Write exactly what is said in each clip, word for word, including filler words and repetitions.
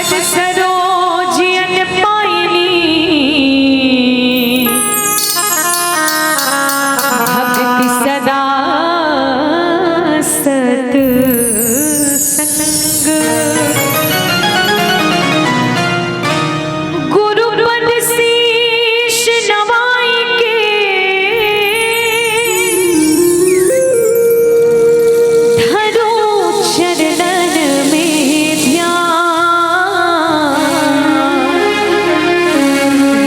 सरोज अन पाइनी, भक्ति सदा सत संग। गुरु पद शीश नवाई के, धरो चरणन में ध्यान।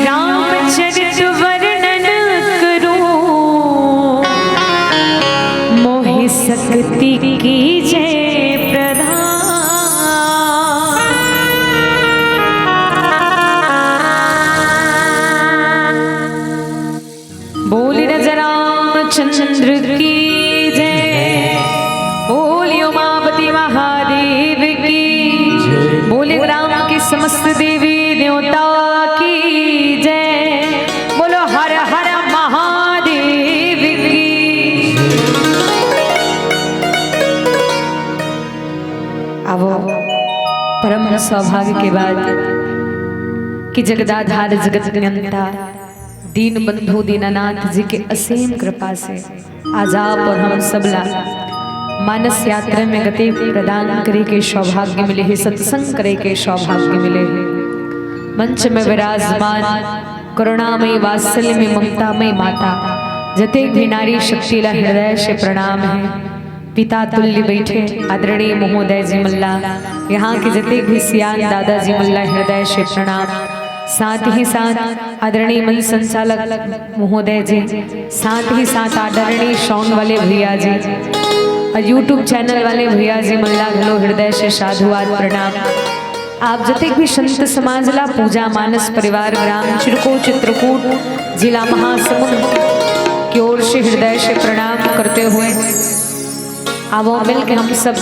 रामचरित वर्णन करूं, मोहि शक्ति कीजे प्रधान। बोले राजा रामचंद्र की जय, बोले उमापति महादेव की, बोले ग्राम की समस्त देवी देवता की जय, बोलो हर हर महादेव की। अब परम सौभाग्य के बात कि जगदाधार जगत नियंता दीन बंधु दीनानाथ जी के असीम कृपा से आज आप और हम सबला मानस यात्रा में गति प्रदान करे के सौभाग्य मिले हे, सत्संग करे के सौभाग्य मिले हे। मंच में विराजमान करुणामयी वात्सल्यमयी ममतामयी माता जतेक भी नारी शक्ति ला हृदय से प्रणाम हे। पिता तुल्य बैठे आदरणीय महोदय जी मल्ला, यहाँ के जतेक भी सियान दादा जी मल्ला हृदय से प्रणाम। साथ ही साथ आदरणीय मंच संचालक महोदय जी, साथ ही साथ आदरणीय साउंड वाले भैया जी और YouTube चैनल वाले भैया जी मल्ला घलो हृदय से साधुवाद प्रणाम। आप जतेक भी संत समाज ला पूजा मानस परिवार ग्राम चिरको चित्रकूट जिला महासमुंद की ओर से हृदय से प्रणाम करते हुए आवो मिल के हम सब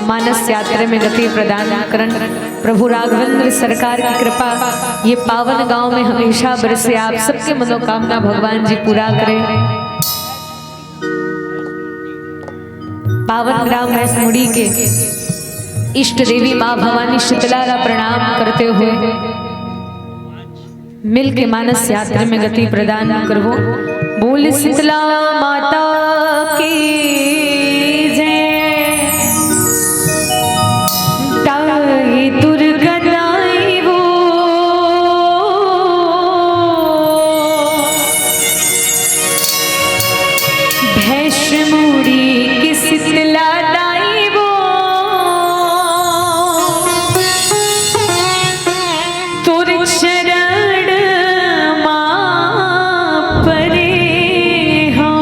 मानस यात्रा में गति प्रदान करन। प्रभु राघवेंद्र सरकार की कृपा ये पावन गांव में हमेशा बरसे। आप सबके मनोकामना भगवान जी पूरा करें। पावन ग्राम भैंसमुड़ी के इष्ट देवी माँ भवानी शीतला ला प्रणाम करते हुए मिल के मानस यात्रा में गति प्रदान करवो। बोल शीतला माता की जय। ताई दुर्गा ताई वो भैंसमुड़ी की शीतला ताई वो तोर चरण मा परे हो।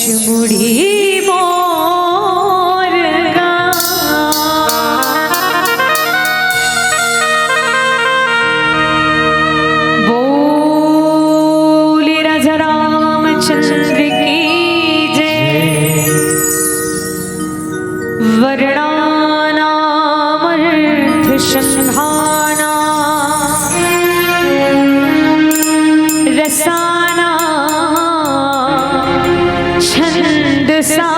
मुड़ी मोर गा। बोले राजा रामचंद्र की जय। वर्णानामर्थसंधाना रसाना छंदसामपि।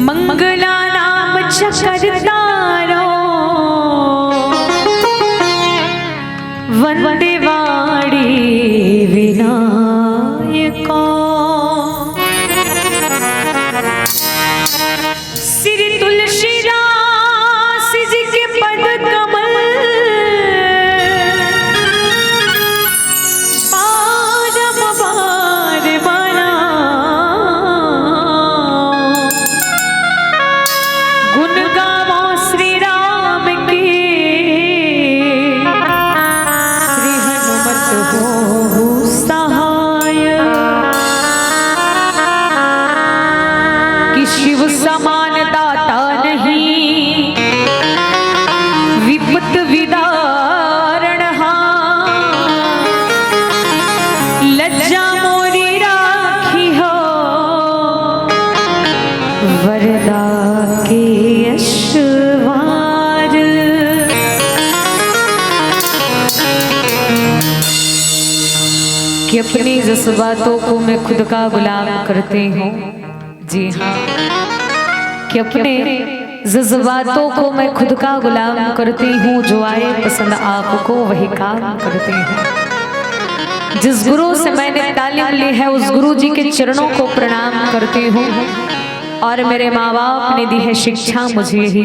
मंगलानाम च कर्तारो वंदे वाणी विनायको। श्री तुलसीदास जी के पद कमल पारम बार बना। गुण गावो श्री राम के, श्री हनुमत होहु सहाय। कि शिव समान दाता नहीं, विपत विदारण हा। लज्जा मोरी राखी हो, वरदा के अशवार। कि अपने जज्बातों को मैं खुद का गुलाम करती हूँ। जी हाँ, कि अपने जज्बातों को मैं खुद का गुलाम करती हूँ, जो आए पसंद आपको वही काम करती हूँ। जिस गुरु से मैंने तालीम ली है, उस गुरु जी के चरणों को प्रणाम करती हूँ। और मेरे माँ बाप ने दी है शिक्षा मुझे ही,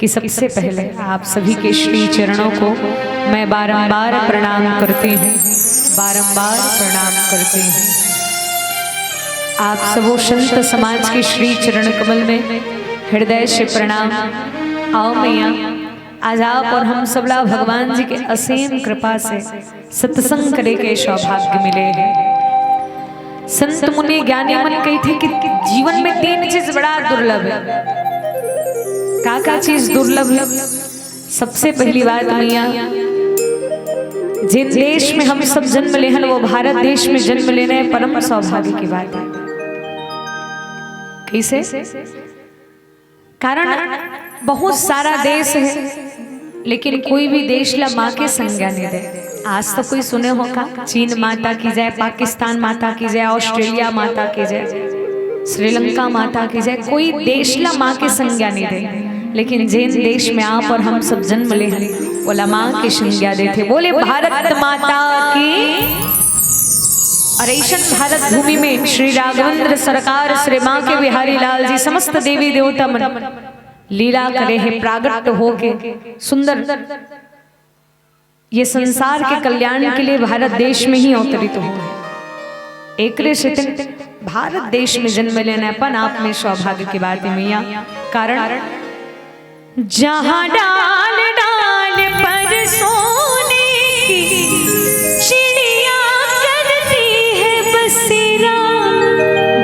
कि सबसे पहले आप सभी के श्री चरणों को मैं बारंबार प्रणाम करती हूँ, बारंबार प्रणाम करती हूँ। आप सबो संत समाज के श्री चरण कमल में हृदय से प्रणाम। आओ मैया, आज आप और हम सबला भगवान जी के असीम कृपा से सत्संग करे के सौभाग्य मिले हे। संत मुनि ज्ञानी मन कहिथे कि जीवन में तीन चीज बड़ा दुर्लभ हे। का का चीज दुर्लभ हे? सबसे पहली बात मैया, जिन देश में हम सब जन्म लेहन, वो भारत देश में जन्म लेना हे, परम सौभाग्य की बात हे। कैसे? कारण बहुत सारा देश हे, लेकिन कोई भी देश ला माँ के संज्ञा नहीं दे। आज तो कोई सुने हो का, चीन माता की जय, पाकिस्तान माता की जय, ऑस्ट्रेलिया माता की जय, श्रीलंका माता की जय, कोई देश ला माँ के संज्ञा नहीं दे। लेकिन जिन देश में आप और हम सब जन्म ले हन, ओला माँ के संज्ञा देथे। बोले भारत माता की। और ऐसन भारत भूमि में श्री राघवेंद्र सरकार, श्री माँ के बिहारी लाल जी, समस्त देवी देवता मन लीला करे हे, प्रागट होके सुंदर ये संसार के कल्याण के लिए भारत देश में ही अवतरित हो। एकरे सेती भारत देश में जन्म लेना अपन आप में सौभाग्य की बात हे मैया। कारण जहाँ डाल डाल पर सोने की चिड़िया करती है बसेरा,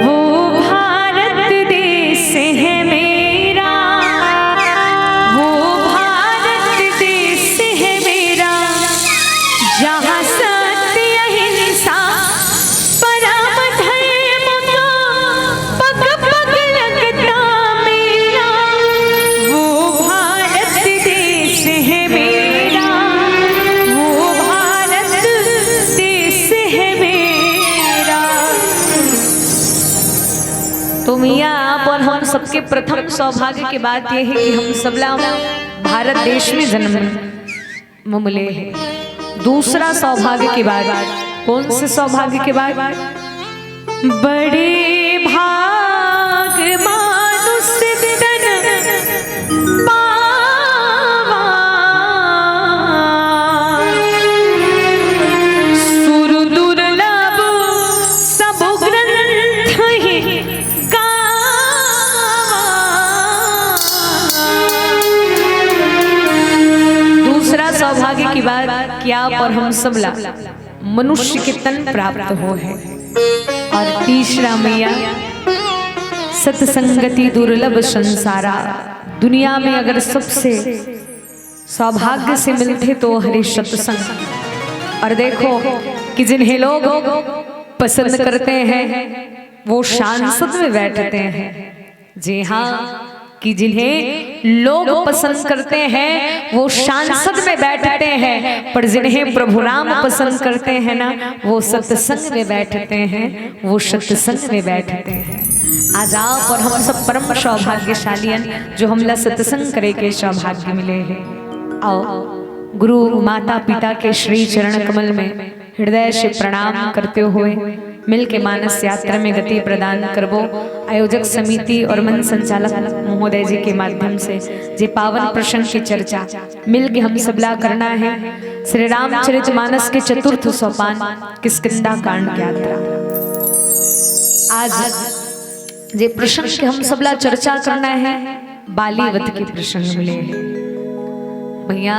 वो भारत देश है मेरा, वो भारत देश है मेरा। जहाँ सत्य अहिंसा परम धर्म का पग पग लगता मेरा, वो भारत देश है मेरा, वो भारत देश है मेरा। तो मैया, आप और हम सबके प्रथम सौभाग्य की बात यह है कि हम सबला भारत देश में जन्म म मिले हे। दूसरा सौभाग्य की बात, कौन से सौभाग्य की बात? बड़े भाग मानुष तन पावा, सुर दुर्लभ सब ग्रंथ ही गावा। दूसरा सौभाग्य की बात कि आप और हम सबला मनुष्य के तन प्राप्त हो है। और तीसरा मैया, सत्संगति दुर्लभ संसारा, दुनिया में अगर सबसे सौभाग्य से मिलथे तो हरे सत्संग। और देखो कि जिन्हें लोग पसंद करते हैं वो सांसद में बैठते हैं। जी हाँ, कि जिन्हें लोग पसंद करते हैं वो सांसद में बैठते हैं, पर जिन्हें प्रभु राम पसंद करते हैं ना, वो सत्संग में बैठते हैं, वो सत्संग में बैठते हैं। आज आप और हम सब परम सौभाग्यशाली हन जो हमला सत्संग करे के सौभाग्य मिले है। आओ, गुरु माता पिता के श्री चरण कमल में हृदय से प्रणाम करते हुए मिल के मानस यात्रा में गति प्रदान करबो। आयोजक समिति और मंच संचालक महोदय जी के माध्यम से जे पावन प्रसंग की चर्चा मिल के हम सबला करना है। श्री रामचरित मानस के चतुर्थ सोपान किष्किंधा कांड यात्रा। आज जे प्रसंग के हम सबला चर्चा करना है, बाली वध के प्रसंग मिले हैं। भैया,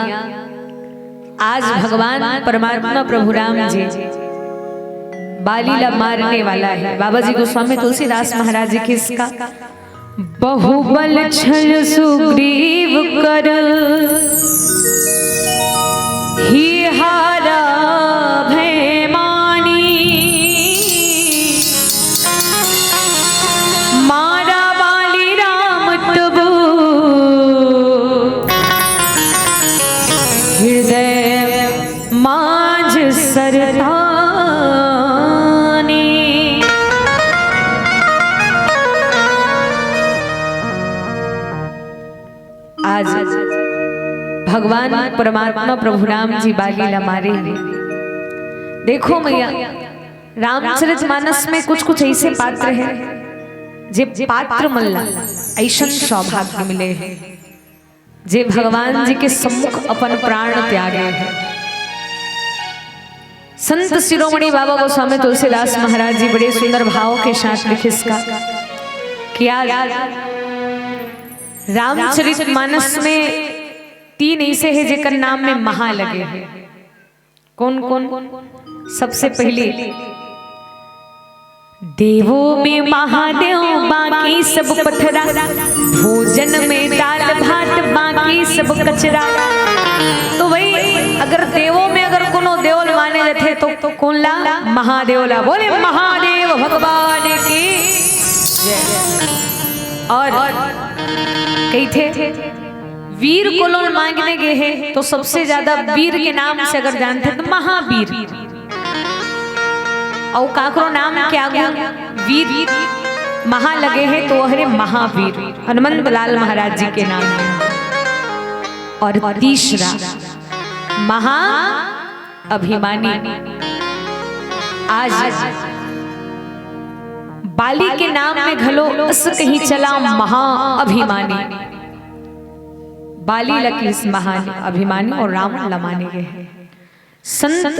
आज भगवान परमात्मा प्रभु राम जी बाली ला मारने वाला है। बाबा जी गोस्वामी तुलसीदास महाराज जी के इसका बहुबल छल सुग्रीव कर ही हारा भय मानी। मारा बाली राम तबु हृदय माझ सरतानी। आज भगवान परमात्मा प्रभु राम जी बाली ला मारे हे। देखो मैया, रामचरित मानस में कुछ कुछ ऐसे पात्र हैं जे पात्र मन ला ऐसन सौभाग्य मिले हैं जे भगवान जी के सम्मुख अपन प्राण त्यागे हैं। संत शिरोमणि बाबा गोस्वामी तुलसीदास महाराज जी बड़े सुंदर भाव के साथ लिखे इसका कि आज रामचरित मानस में तीन ऐसे हैं जेकर नाम में महा लगे हैं। कौन कौन? सबसे पहले देवों में महादेव, बाकी सब पथरा। भोजन में दाल भात, बाकी सब कचरा। तो भाई, अगर देवों में अगर कोनो देव ल माने जाथे तो, तो कोन ला? महादेव ला। बोले महादेव भगवान की जय। और कहिथे वीर कोनो ल मांगने गे हे तो सबसे ज्यादा वीर के नाम से अगर जानथे तो महावीर। अउ काकरो नाम के आगू वीर महा लगे हे तो हरे महावीर हनुमंत लाल महाराज जी के नाम हे। और तीसरा महा अभिमानी। आज बाली के नाम में घलो अस कहीं चला महा अभिमानी। बाली ल किहिस महान अभिमानी और रावण ल माने गे हे। संत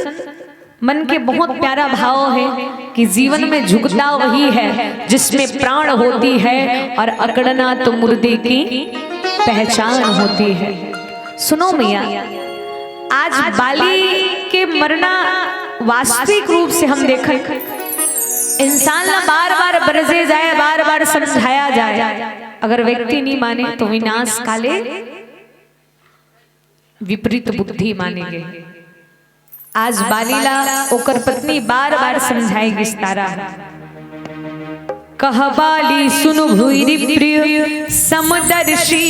मन के बहुत प्यारा भाव है कि जीवन में झुकता वही है जिसमें प्राण होती है और अकड़ना तो मुर्दे की पहचान होती है। सुनो मैया, आज बाली के मरना वास्तविक रूप से हम देखन, इंसान ला बार बार बरजे जाए, बार बार समझाया जाए, अगर व्यक्ति नहीं माने तो विनाश काले विपरीत बुद्धि माने गे। आज बाली ला ओकर पत्नी बार बार समझाए गिस तारा। कह बाली सुन भूरि प्रिय समदर्शी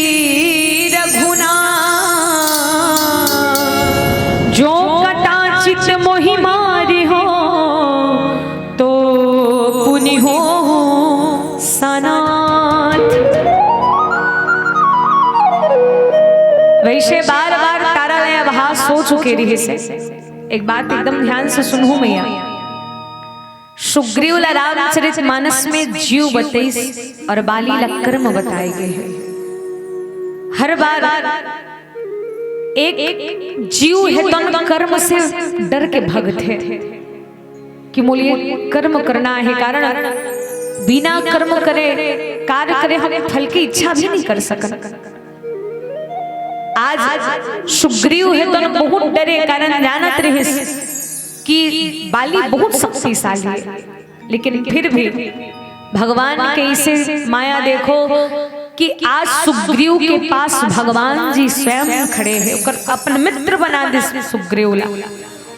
रघुना, जो कटाचित मोहि मारिहो तो पुनि हो सनाथ। वैसे बार बार तारा ले अब हाथ सो चुके रहिसे। एक बात एकदम ध्यान से सुनहू मैया, सुग्रीव ला रामचरित मानस में जीव बतइस और बाली ला कर्म बताए गे हे। हर बार एक जीव हे तन कर्म से डर के भगथे कि मोला ये कर्म करना हे, कारण बिना कर्म करे, कार्य करे हम फल की इच्छा भी नहीं कर सकन। आज सुग्रीव हे तो बहुत डरे, कारण जानत रहिस कि बाली बहुत शक्तिशाली हे, लेकिन फिर भी भगवान के इसे माया देखो कि आज सुग्रीव के पास भगवान जी स्वयं खड़े हे, ओकर अपन मित्र बना दिस सुग्रीव ला।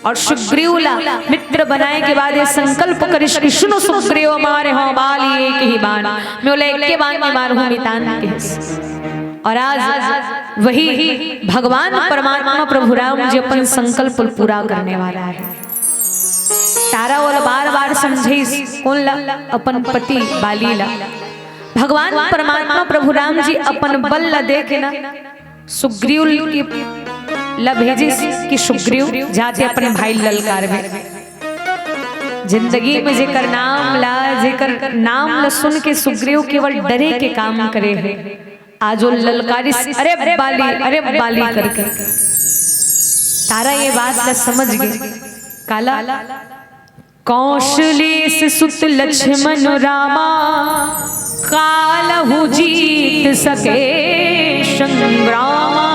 और सुग्रीव ला मित्र बनाए के बाद ये संकल्प करिस कि सुनो सुग्रीव, मारे हौं बाली एक ही बाण, मैं ओला एके बाण में मारहूं मितान के। और आज वही भगवान परमात्मा प्रभु राम जी अपन संकल्प पूरा करने वाला हे। तारा ओला बार बार समझाइस, कोन ला? अपन पति बाली ला। भगवान परमात्मा प्रभु राम जी अपन बल ला दे के ना सुग्रीव के ला भेजिस कि सुग्रीव जा तैं अपन भाई ललकारबे। जिंदगी में जेकर नाम ला, जेकर नाम ला सुन के सुग्रीव केवल डरे के काम करे हे। आज वो ललकारिस, "अरे बाली, अरे बाली," करके। तारा ये बात ला समझ गे। काला? कौशलेस सुत लक्ष्मण रामा, कालहु जीत सके संग्रामा।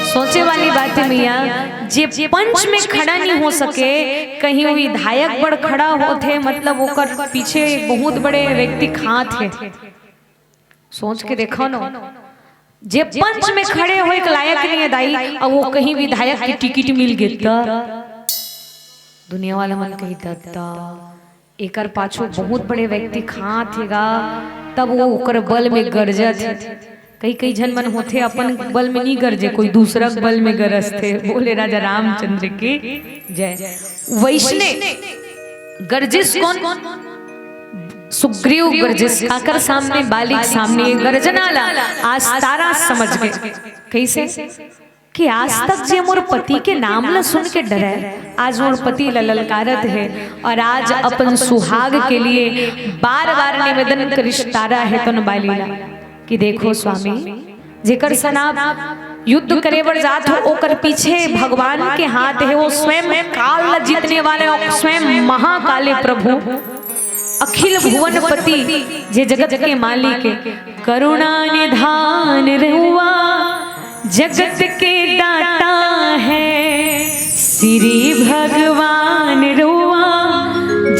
सोचे वाली बात हे मैया, जे पंच में खड़ा नहीं हो सके, कहीं विधायक बड़ खड़ा होथे, मतलब ओकर पीछे बहुत बड़े व्यक्ति खात हे। सोच के देखो न, जे पंच में खड़े होए के लायक नहीं हे दाई, अउ वो कहीं विधायक के टिकट मिल गे त दुनिया वाला मन कही, "दद्दा, एकर पाछू बहुत बड़े व्यक्ति खात हे गा," तब वो ओकर बल में गरजत हे। कई कई झन मन होथे, अपन बल में नहीं गरजे, कोई दूसरा बल में गरजथे। बोले राजा रामचंद्र की जय। वैसने गरजिस कोन? सुग्रीव गरजिस। काकर सामने? बाली के सामने। ये गर्जना ला आज तारा समझ गे। कैसे? कि आज तक जे मोर पति के नाम ल सुन के डरे, आज मोर पति ल ललकारत हे। और आज अपन सुहाग के लिए बार बार निवेदन करिस तारा हे तो न बाली ला कि देखो स्वामी, जेकर सन आप युद्ध करे बर जात हो, ओकर पीछे भगवान के हाथ हे, वो स्वयं काल ला जीतने वाले, वो स्वयं महाकाले प्रभु, अखिल भुवनपति, जे जगत के मालिक हे। करुणा निधान रउआ, जगत के दाता हे, श्री भगवान रउआ,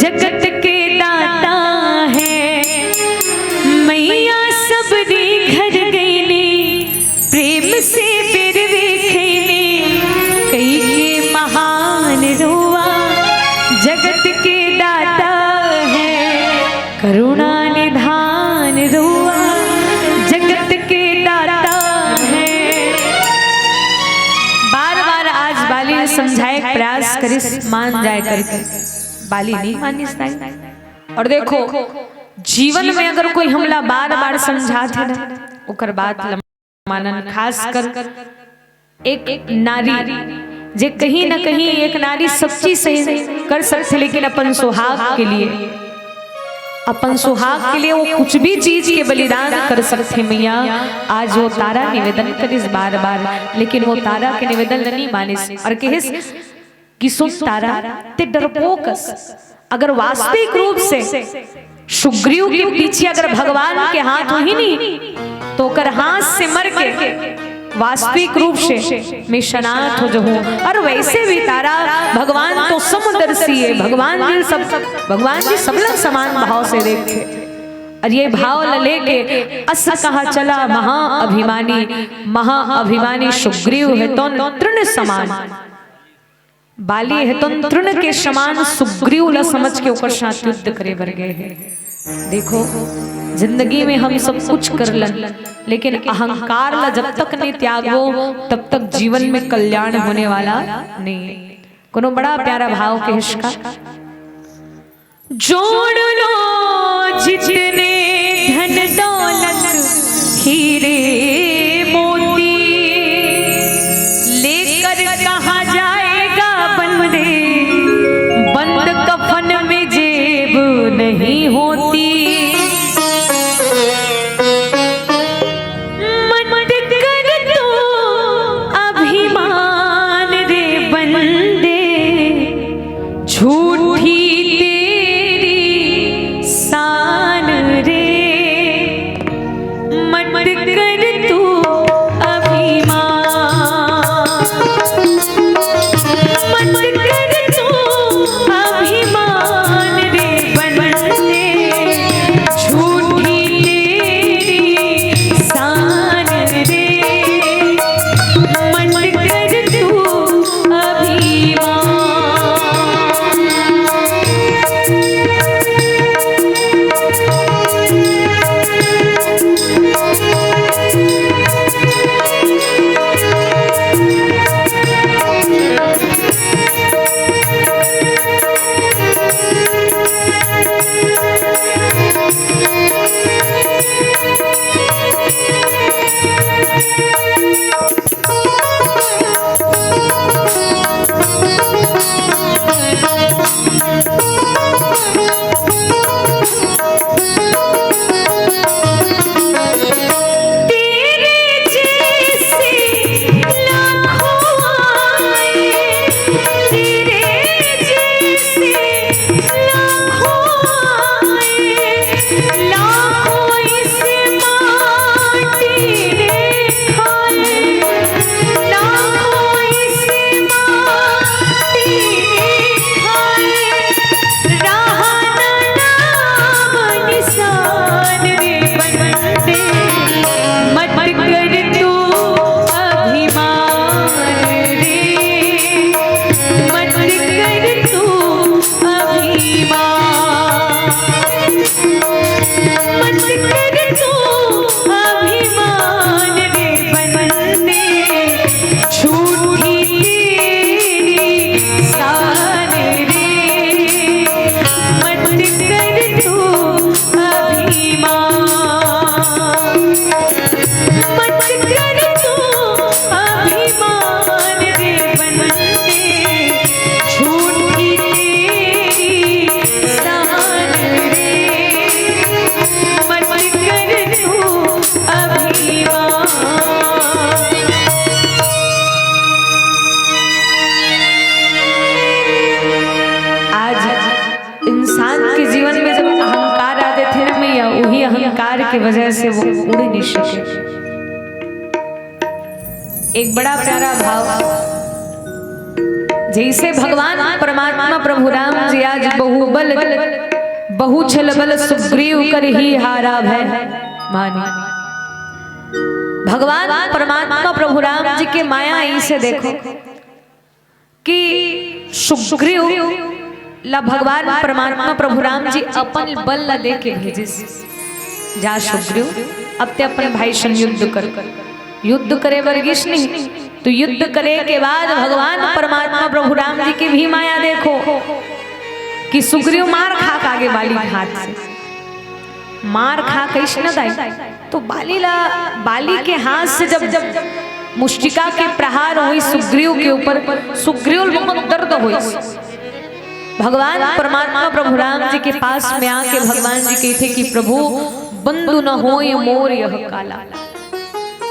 जगत के दाता हे। मैया सबरी घर गईनी, प्रेम से बेरवे खईनी, कई के महान रउआ, जगत के दाता हे। करुणा निधान रउआ, जगत के दाता हे। बार बार आज बाली ल समझाए के प्रयास करिस, मान जाए करके, बाली नहीं मानिस दाई। और देखो, जीवन में अगर कोई हमला बार बार समझाथे ना, ओकर बात ल मानन। खासकर एक नारी, जे कहीं न कहीं एक नारी सच्ची सही कर सकथे, लेकिन अपन सुहाग के लिए, अपन सुहाग के लिए वो कुछ भी चीज के बलिदान कर सकथे। मैया, आज वो तारा निवेदन करिस बार बार, लेकिन वो तारा के निवेदन ल नहीं मानिस और कहिस कि सुन तारा, तैं डरपोक अस, अगर वास्तविक रूप से सुग्रीव के पीछे अगर भगवान के हाथ होही नहीं, तो ओकर हाथ से मर के वास्तविक रूप से मैं शरणागत हो जाऊं। और वैसे भी तारा, भगवान तो समदर्शी हे, भगवान जी सब, भगवान जी सब ला समान भाव से देखथे। और ये भाव ल लेके अस कहा चला महाअभिमानी, महाअभिमानी सुग्रीव हे तो तृण समान। बाली हे तो तृण के समान, सुग्रीव ला समझ के ओकर साथ युद्ध करे बर गए हे। देखो, जिंदगी में हम सब कुछ कर लन, लेकिन अहंकार ला जब तक नहीं त्यागो, तब तक जीवन में कल्याण होने वाला नहीं हे। कोनो बड़ा प्यारा भाव के हिसका। जोड़ लो जितने धन दौलत हीरे मोती, लेकर कहाँ जाएगा बंदे, बंद कफन में जेब नहीं होती। मत कर तू अभिमान रे बंदे, झूठी तेरी शान रे। मत कर वजह से वो उड़ नहीं सके। एक बड़ा प्यारा भाव, जैसे भगवान परमात्मा प्रभु राम जी आज बहुबल बहुछल बल सुग्रीव कर ही हारा भय मानी। भगवान परमात्मा प्रभु राम जी के माया इसे देखो कि सुग्रीव ला भगवान परमात्मा प्रभु राम जी अपन बल ला दे के भेजिस। जा सुग्रीव, अब ते अपन भाई संग युद्ध कर। युद्ध करे बर गिस नहीं, तो युद्ध करे के बाद भगवान परमात्मा प्रभु राम जी के भी माया देखो कि सुग्रीव मार खा के आगे बाली के हाथ से। मार खा कइस न दाई, तो बाली ला, बाली के हाथ से जब, जब मुष्टिका के प्रहार होइस सुग्रीव के ऊपर, सुग्रीव ला बहुत दर्द होइस। भगवान परमात्मा प्रभु राम जी के पास में आके भगवान जी कहिथे कि प्रभु, बंधु न होय मोर यह काला,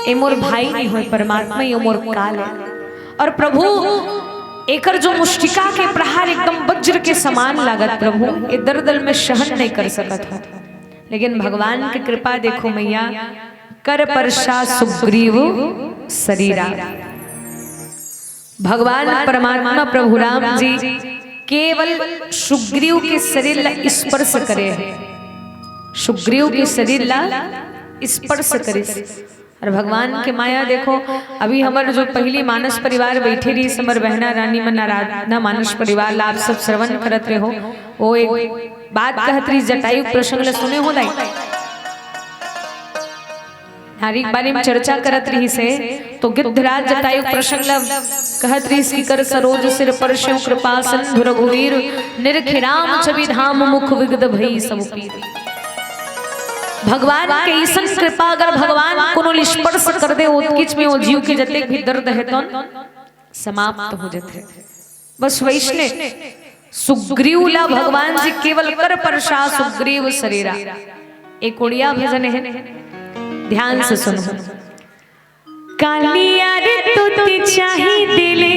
ए मोर भाई नहीं होय परमात्मा, ये मोर काल है। और प्रभु, एकर जो मुष्टिका के प्रहार एकदम वज्र के समान लागत प्रभु, ये दर्द ल मैं सहन नहीं कर सकत हूँ। लेकिन भगवान की कृपा देखो मैया, कर परसा सुग्रीव सरीरा। भगवान परमात्मा प्रभु राम जी केवल सुग्रीव के शरीर ला स्पर्श करे हैं, सुग्रीव के शरीर ला स्पर्श करे। और भगवान के माया देखो, अभी हमर जो पहली मानस परिवार बैठे रहिस, हमर बहना रानी मन आराधना मानस परिवार ला आप सब श्रवण करत रहो। वो एक बात कहत रहिस, जटायु प्रसंग ला सुने हो दाई? नारी के बारे में चर्चा करत रहिस हे, तो गिद्धराज जटायु प्रसंग ला कहत रहिस कि कर सरोज सिर परसेउ कृपा सिंधु रघुवीर, निरखि राम छवि धाम मुख विगत भई सब पीर। भगवान के अइसन कृपा, अगर भगवान कोनो ल स्पर्श कर दे, ओतकिच में वो जीव के जतेक भी दर्द हे तोन समाप्त हो जथे। बस वइसने सुग्रीव ला भगवान जी केवल कर परसा सुग्रीव सरीरा। एक उड़िया भजन है, ध्यान से सुनो। कालिया रे तोते चाही देले,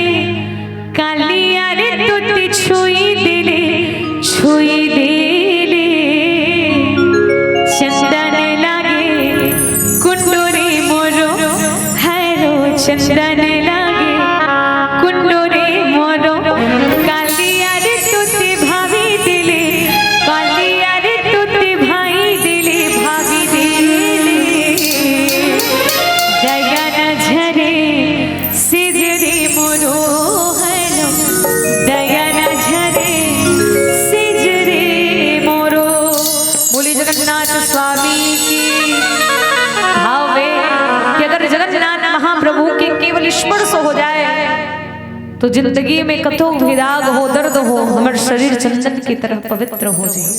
कालिया रे तोते छुई देले, छुई देले। चंदन लागे कुंडो रे मोरो, हैरो चंदन लागे कुंडो रे मोरो। कालिया रे तोते भावी दिले, कालिया रे तोते भाई दिले, भावी दिले। दया न झरे सिजरे मोरो, हैरो दया न झरे सिजरे मोरो। बोले जगन्नाथ स्वामी की। भाव में कि अगर जगन्नाथ महाप्रभु के केवल स्पर्श हो जाए तो जिंदगी में कतो भी दाग हो, दर्द हो, हमर शरीर चंदन की तरह पवित्र हो जाए।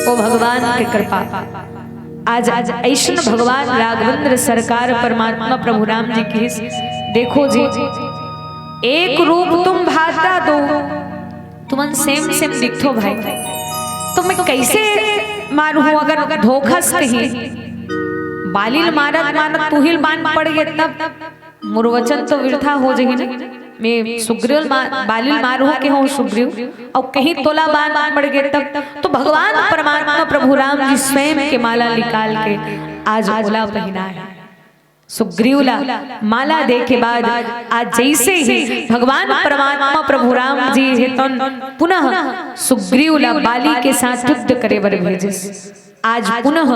ओ भगवान के कृपा। आज, आज अइसन भगवान राघवेंद्र सरकार परमात्मा प्रभु राम जी की, देखो जी, एक रूप तुम भाता दो, तुमन सेम सेम दिखथो भाई, तो मैं कैसे मारू हूँ? अगर धोखस कही बालिल मारत मारत तुहिल बान पड़ गए, तब मोर वचन तो वृथा हो जाही ना। मैं सुग्रीव मा-, बालिल मारू हूँ के हूँ सुग्रीव, और कहीं तोला बान पड़ गए तब तो भगवान परमात्मा प्रभु राम जी स्वयं के माला निकाल के आज ओला पहना है। सुग्रीव ला माला दे के बाद आज जैसे ही भगवान परमात्मा प्रभु राम जी हे तन पुनः सुग्रीव ला बाली के साथ युद्ध करे बर भेजिस। आज पुनः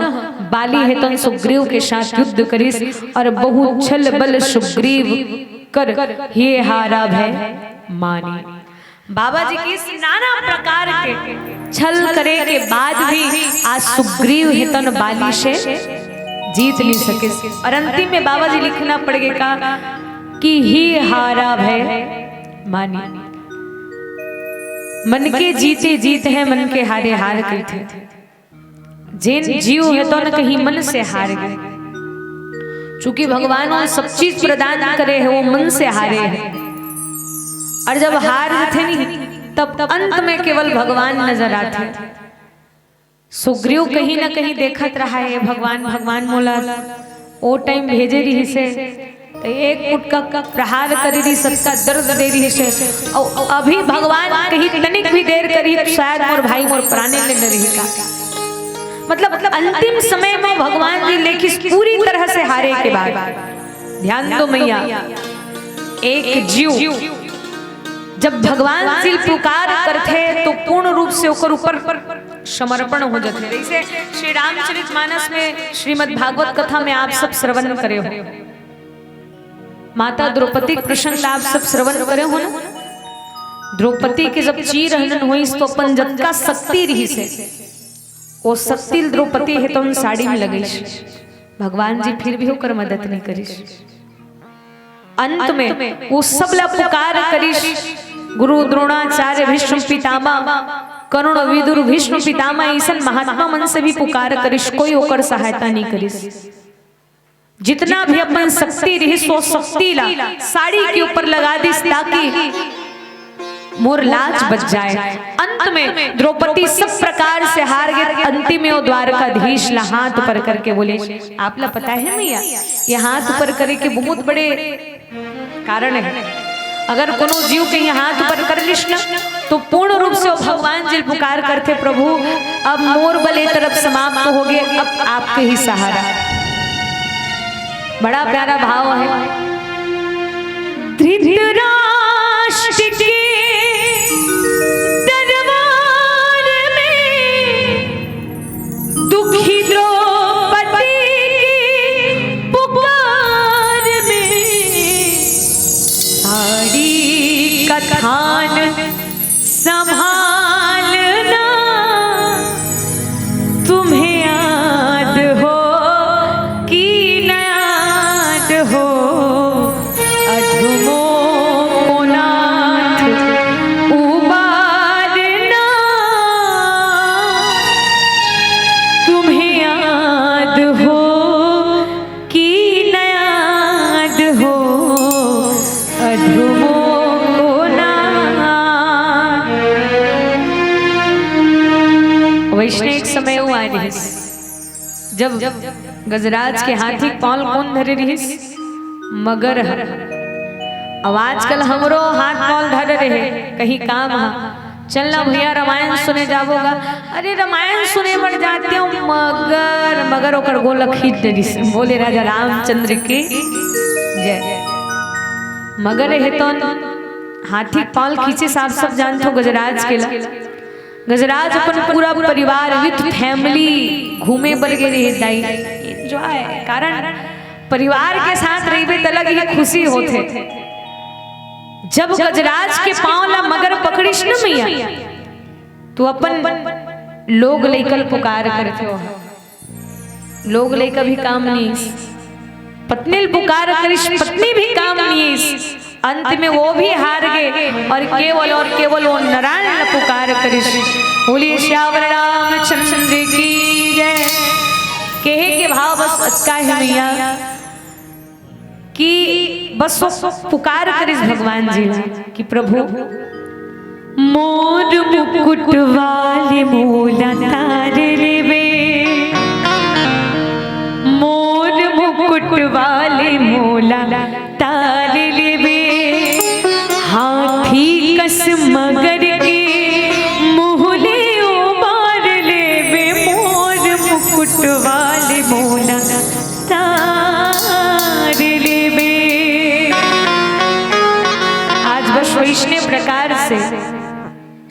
बाली हे तन सुग्रीव के साथ युद्ध करिस और बहु छल बल सुग्रीव कर हे हारा भय मानी। बाबा जी की इस नाना प्रकार के छल करे के बाद भी आज सुग्रीव हे तन बाली से जीत नहीं सके। और अंतिम में बाबा जी लिखना पड़ गए का कि हे हारा भय मानी। मन के जीते जीत है, मन के हारे हार कहिथे। जेन जीव हे तो न कहीं मन से हार गए, चूंकि भगवान वो सब चीज प्रदान करे है, वो मन से हारे है। और जब हार थे नहीं, तब अंत में केवल भगवान नजर आते। सुग्रीव कहीं ना कहीं देखत रहा है, भगवान, भगवान मोला ओ टाइम भेजे रहिसे, तो एक मुटका प्रहार करी रही, सबका दर्द दे रहिसे। और अभी भगवान कहीं तनिक भी देर करी, तो शायद मोर भाई मोर प्राणी ले न रही का। मतलब अंतिम समय में भगवान जी लेखिस पूरी तरह से हारे के बाद। ध्यान दो मैया, एक जीव जब भगवान जी पुकार करथे तो पूर्ण रूप से ओकर ऊपर समर्पण हो जाथे। जैसे श्री रामचरित मानस में, श्रीमद् भागवत कथा में आप सब श्रवण करे हो, माता द्रौपदी के प्रसंग आप सब श्रवण करे हो ना। द्रौपदी के जब चीर हनन होइस तो अपन जतका शक्ति रहिस हे, वो शक्ति द्रौपदी हे तो उन साड़ी में लगइस। भगवान जी फिर भी ओकर मदद नहीं करिस। अंत में वो सब ला पुकार करिस, गुरु द्रोणाचार्य, भीष्म पितामह, कर्ण, विदुर, भीष्म पितामह, ऐसन महात्मा मन से भी पुकार करिस, कोई ओकर सहायता नहीं करिस। जितना भी अपन शक्ति रहिस, वो शक्ति ला साड़ी के ऊपर लगा दिस, ताकि मोर लाज बच जाए। अंत में द्रौपदी सब प्रकार से हार गे, अंतिम में वो द्वारकाधीश ला हाथ ऊपर करके बोले, आप ला पता है मैया, ये हाथ ऊपर करे के बहुत बड़े कारण है। अगर कोनो जीव के यहाँ हाथ ऊपर कर लिस न, तो पूर्ण रूप से वो भगवान जी पुकार करथे, प्रभु, अब मोर बल ए तरफ समाप्त हो गे, अब आपके ही सहारा। बड़ा प्यारा भाव है। धृतराष्ट्र के दरबार में दुखी द्रौपदी की पुकार में, साड़ी का थान संभालना, तुम्हें याद हो कि न याद हो, अधमों को नाथ उबारना, तुम्हें याद हो कि न याद हो, अधमों को नाथ। वइसने एक समय हुआ रिहिस, जब गजराज के हाथी के पाँव ल कोन धरे रिहिस? मगर ह। अब आजकल हमरो हाथ पाँव ल धरे रहे, कहीं काम ह, चल ना भैया, रामायण सुने जाबो गा। अरे, रामायण सुने बर जाते हो, मगर, मगर ओकर गोला खींच दे रिहिस। बोले राजा रामचंद्र की जय। मगर हे तो हाथी के पाँव ल खींचिस, आप सब जानथो गजराज के ला। गजराज अपन पूरा परिवार with family घूमे बर गे रहे दाई, enjoy। कारण परिवार के साथ रहिबे त अलग ही खुशी होथे। जब गजराज के पाँव ला मगर पकड़िस न मैया, तो अपन लोग लइका ल पुकार करथे ओहा। लोग लइका भी काम नइ आइस, पत्नी ल पुकार करिस, पत्नी भी काम नइ आइस। अंत में वो भी हार गे और केवल और केवल वो नारायण ल पुकार करिस। बोलिए सियावर रामचंद्र की जय। कहे के भाव बस अतका हे मैया कि बस वो पुकार करिस भगवान जी ला कि प्रभु, मोर मुकुट वाले मोला तार लेबे, मोर मुकुट वाले मोला तार लेबे, हाथी कस मगर के मुँह ले उबार लेबे, मोर मुकुट वाले मोला तार लेबे। आज बस वैसने प्रकार से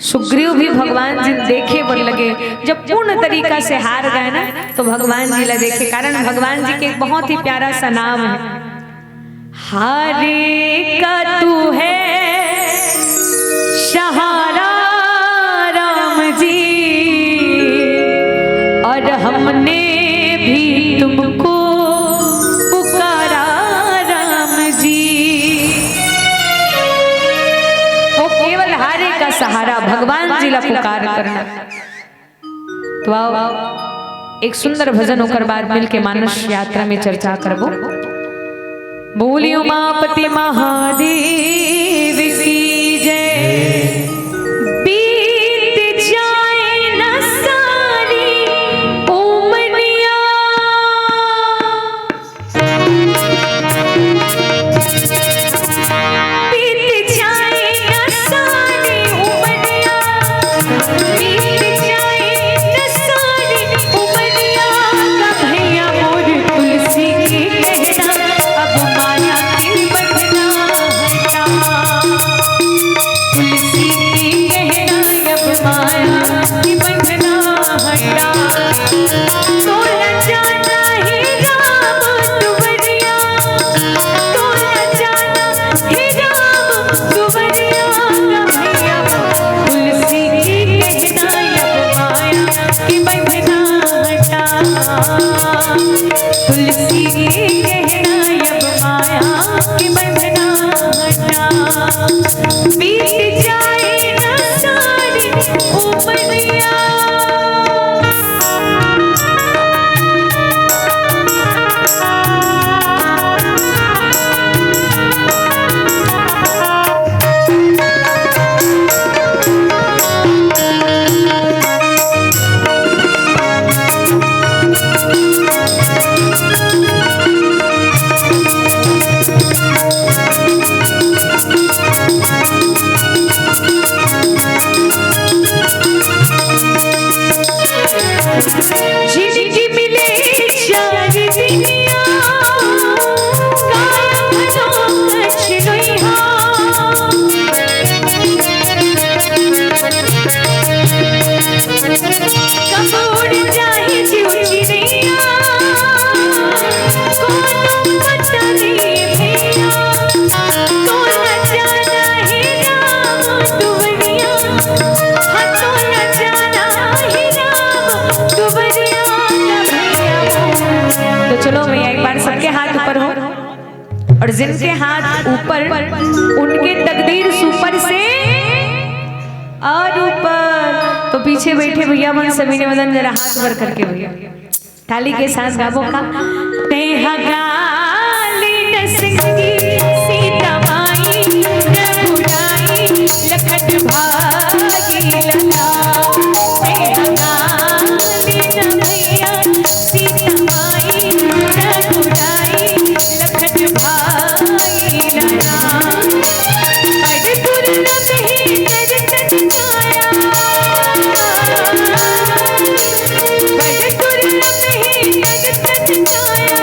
सुग्रीव भी भगवान जी देखे बर लगे, जब पूर्ण तरीका से हार गए ना, तो भगवान जी ला देखे। कारण भगवान जी के एक बहुत ही प्यारा सा नाम है, हारे का तू है सहारा राम जी, और हमने भी तुमको पुकारा राम जी। वो केवल हारे का सहारा, भगवान जी ला पुकार करना। तो आओ, एक सुंदर भजन, ओकर बाद मिलके मानस यात्रा में चर्चा करबो। बोलिए उमापति महादेव की जय। बीत जाए न सारी उमरिया, बीत जाए न सारी उमरिया, बीत जाए न सारी उमरिया। जिनके हाथ ऊपर, उनके तकदीर सुपर से और ऊपर। तो पीछे बैठे भैया मन सभी ने मदन जरा हाथ ऊपर करके भैया ताली के साथ गाबो का। तेहा गाली न सिंगी सीता माई न बुढ़ाई लखत भागी लगा। तेहा गाली न भैया सीता माई न बुढ़ाई लखत भागी लगा। बड़ दुर्लभ ही नर तन काया, बड़ दुर्लभ ही नर तन काया।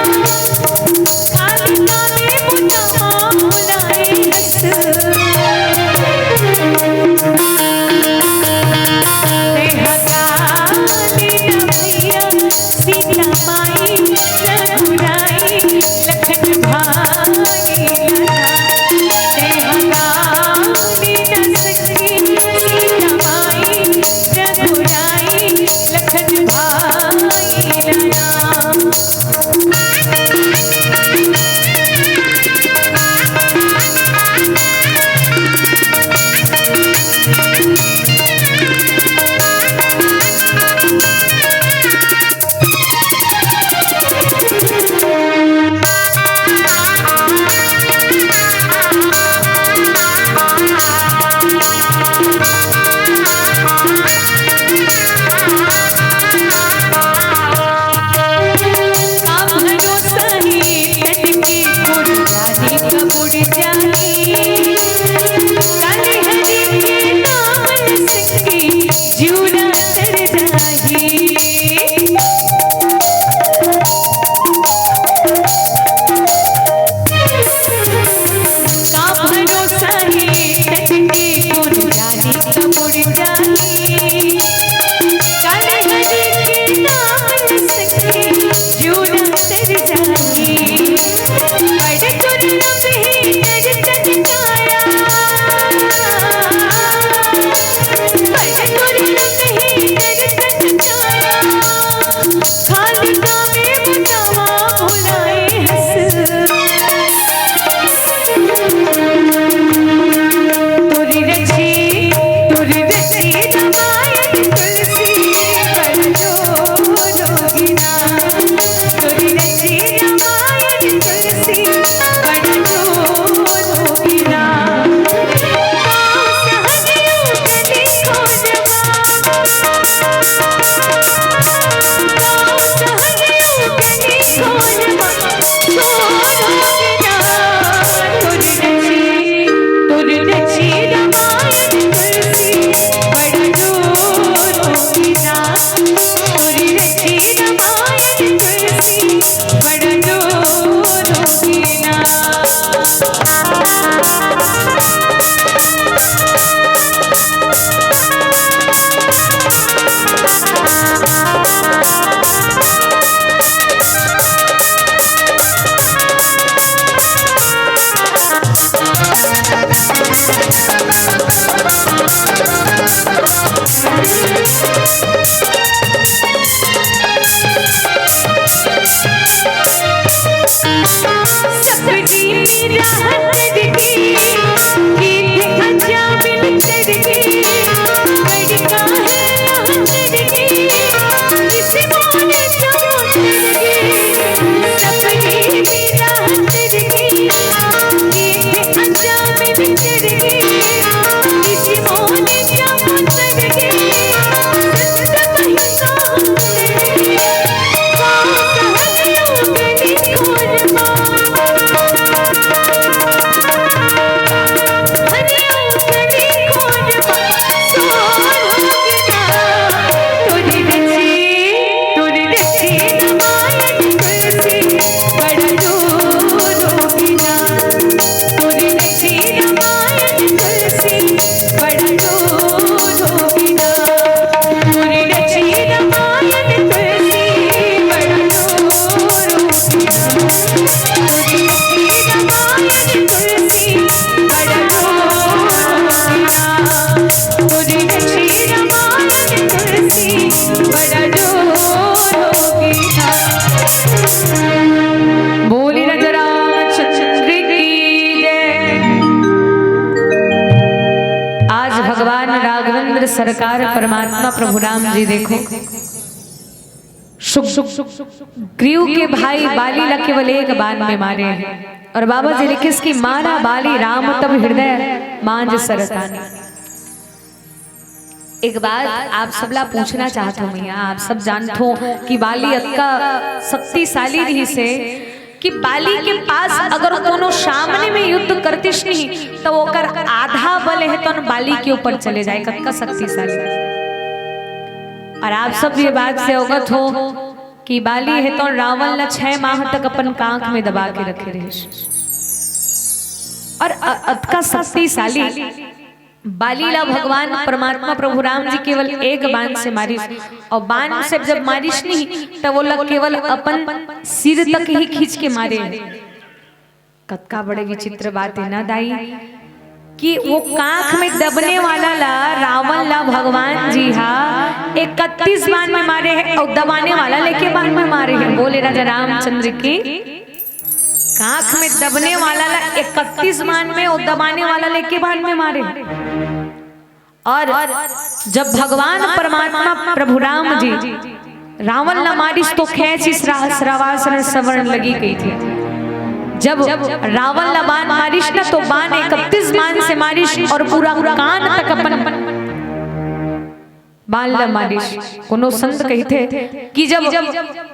सरकार परमात्मा प्रभु राम जी देखो, सुग्रीव के भाई बाली ला केवल एक बाण में मारे हैं। और बाबा जी लिखिस कि मारा बाली राम तब हृदय मांझ सरतानी। एक बात आप सबला पूछना चाहत हो मैया, आप सब जानत हो कि बाली अतका शक्तिशाली रहिस हे कि बाली के पास अगर कोनो सामने में युद्ध करतिस नहीं तो ओकर आधा बल हे तो बाली के ऊपर चले जाए, कतका शक्तिशाली। और आप सब ये बात से अवगत हो कि बाली हे तो रावण ला छह माह तक अपन कांख में दबा के रखे रहिस। और अ-, अतका शक्तिशाली बाली ला भगवान परमात्मा प्रभु राम जी केवल एक बाण से मारिस, और बाण से जब मारिस नहीं तब ओला केवल अपन सिर तक ही खींच के मारे। कतका बड़े विचित्र बात हे ना दाई, कि वो कांख में दबने वाला ला, रावण ला भगवान जी हा इकतीस बाण में मारे हैं और दबाने वाला लेके बाण में मारे हैं। बोले राजा रामचंद्र की, कांख में दबने वाला ला इकतीस बाण में और दबाने वाला लेके बाण में मारे। और जब भगवान परमात्मा प्रभु राम जी रावण ला मारिस तो खेंचिस रा-, श्रावासन सवर्ण लगी गई थी। जब रावण ला बाण मारिस ना तो बाण इकतीस बाण से मारिस और पूरा कान तक अपन बाण ला मारिस। कोनो संत कहिथे कि जब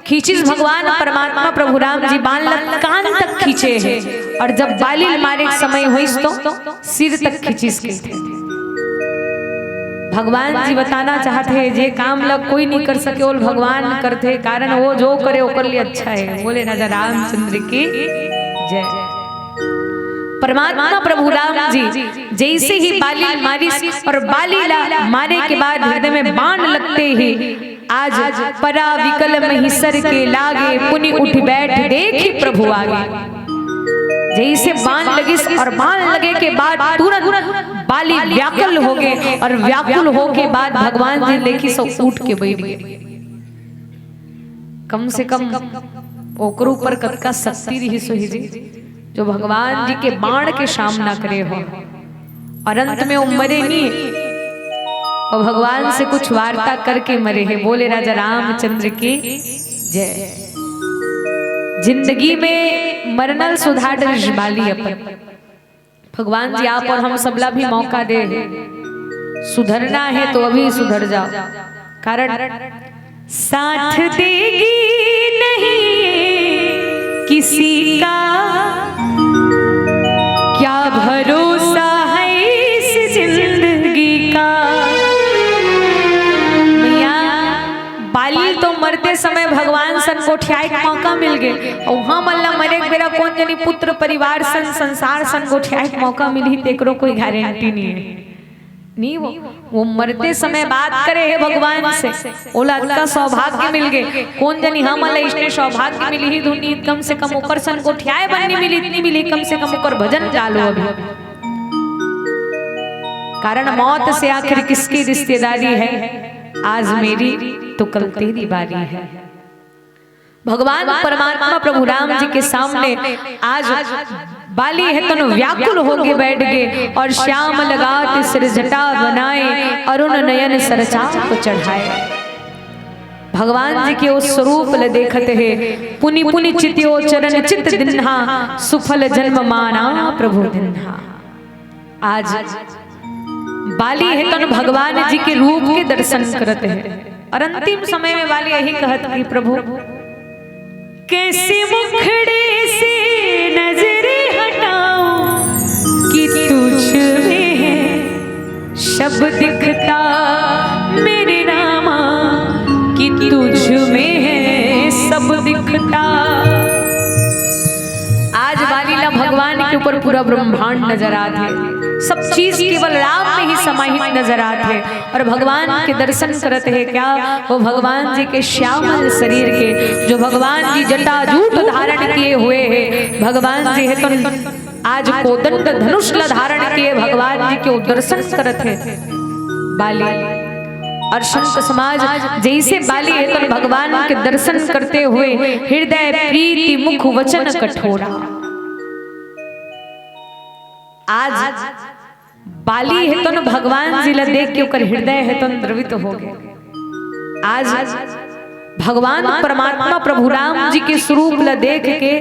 खींचिस भगवान परमात्मा प्रभु राम जी बाण ला कान तक खींचे हे, और जब बाली मारे के समय होइस तो सिर तक खींचिस कहिथे। भगवान जी बताना चाहत हे, जे काम ला कोई नहीं कर सके, ओल भगवान करथे, कारण वो जो करे ओकर लिए अच्छा है। बोले राजा रामचंद्र की जय। परमात्मा प्रभु राम जी जैसे ही बाली मारिस और बाली ला मारे के बाद हृदय में बाण लगते ही आज परा विकल महिसर के लागे, पुनि उठ बैठ देखि प्रभु आगे। जैसे बाण लगिस और बाण लगे के बाद तुरंत बाली व्याकुल हो गए और व्याकुल हो के बाद भगवान जी देखिस उठ के बैठ गए। कम से कम ओकर ऊपर कतका शक्ति रहिस होही जी, जो भगवान जी के बाण के सामना करे हो। और अंत में वो मरे नहीं, और भगवान से कुछ वार्ता करके मरे हैं। बोले राजा रामचंद्र की जय। जिंदगी में मरना ल सुधार डरिस बाली अपन। भगवान जी आप और हम सबला भी मौका दे, सुधरना है तो अभी सुधर जाओ, कारण साथ देगी नहीं किसी का, क्या भरोसा है इस जिंदगी का। मैया, बाली तो मरते समय भगवान सन गोठियाए के मौका मिल गए, और हमन ला मरे के बेरा कोन जनी पुत्र परिवार सन, संसार सन गोठियाए के मौका मिलही, तेकरो कोई गारंटी नहीं है। नहीं, वो, वो मरते समय बात करे हे भगवान से, ओला अतका सौभाग्य मिल गए। कोन जनी हमन ला इसने सौभाग्य मिलही धुन, कम से कम ओकर सन गोठियाए बर नहीं मिली, इतनी मिली, कम से कम ओकर भजन गा लो अभी। कारण मौत से आखिर किसकी रिश्तेदारी है, आज मेरी तो कल तेरी बारी है। भगवान परमात्मा प्रभु राम जी के सामने आज बाली हे तन व्याकुल होके बैठ गए और श्याम लगात सिर जटा बनाए, अरुण नयन सरचाप चढ़ाए। भगवान जी के उस स्वरूप ल देखत हे, पुनि पुनि चित्यो चरण चित दिन्हा, सुफल जन्म माना प्रभु दिन्हा। आज बाली हे तन भगवान जी के रूप के दर्शन करत हे, और अंतिम समय में बाली यही कहत कि प्रभु, कैसे मुखड़े से नजर हटाऊं कि तुझ में है सब दिखता, मेरे रामा, कि तुझ में है सब दिखता। आज बाली ला भगवान के ऊपर पूरा ब्रह्मांड नजर आत हे, सब चीज केवल राम में ही समाहित नजर आत हे। और भगवान के दर्शन करत हे क्या, वो भगवान जी के श्यामल शरीर के, जो भगवान जी जटाजूट धारण किए हुए हे, भगवान जी हे तो आज कोदंड धनुष ला धारण किए भगवान जी के दर्शन करत हे बाली। और संत समाज जैसे बाली हे तो भगवान के दर्शन करते हुए हृदय प्रीति मुख वचन कठोरा। आज बाली हे तोन भगवान जी ला देख के ओकर हृदय हे तोन द्रवित हो गए। आज भगवान परमात्मा प्रभु राम जी के स्वरूप ला देख के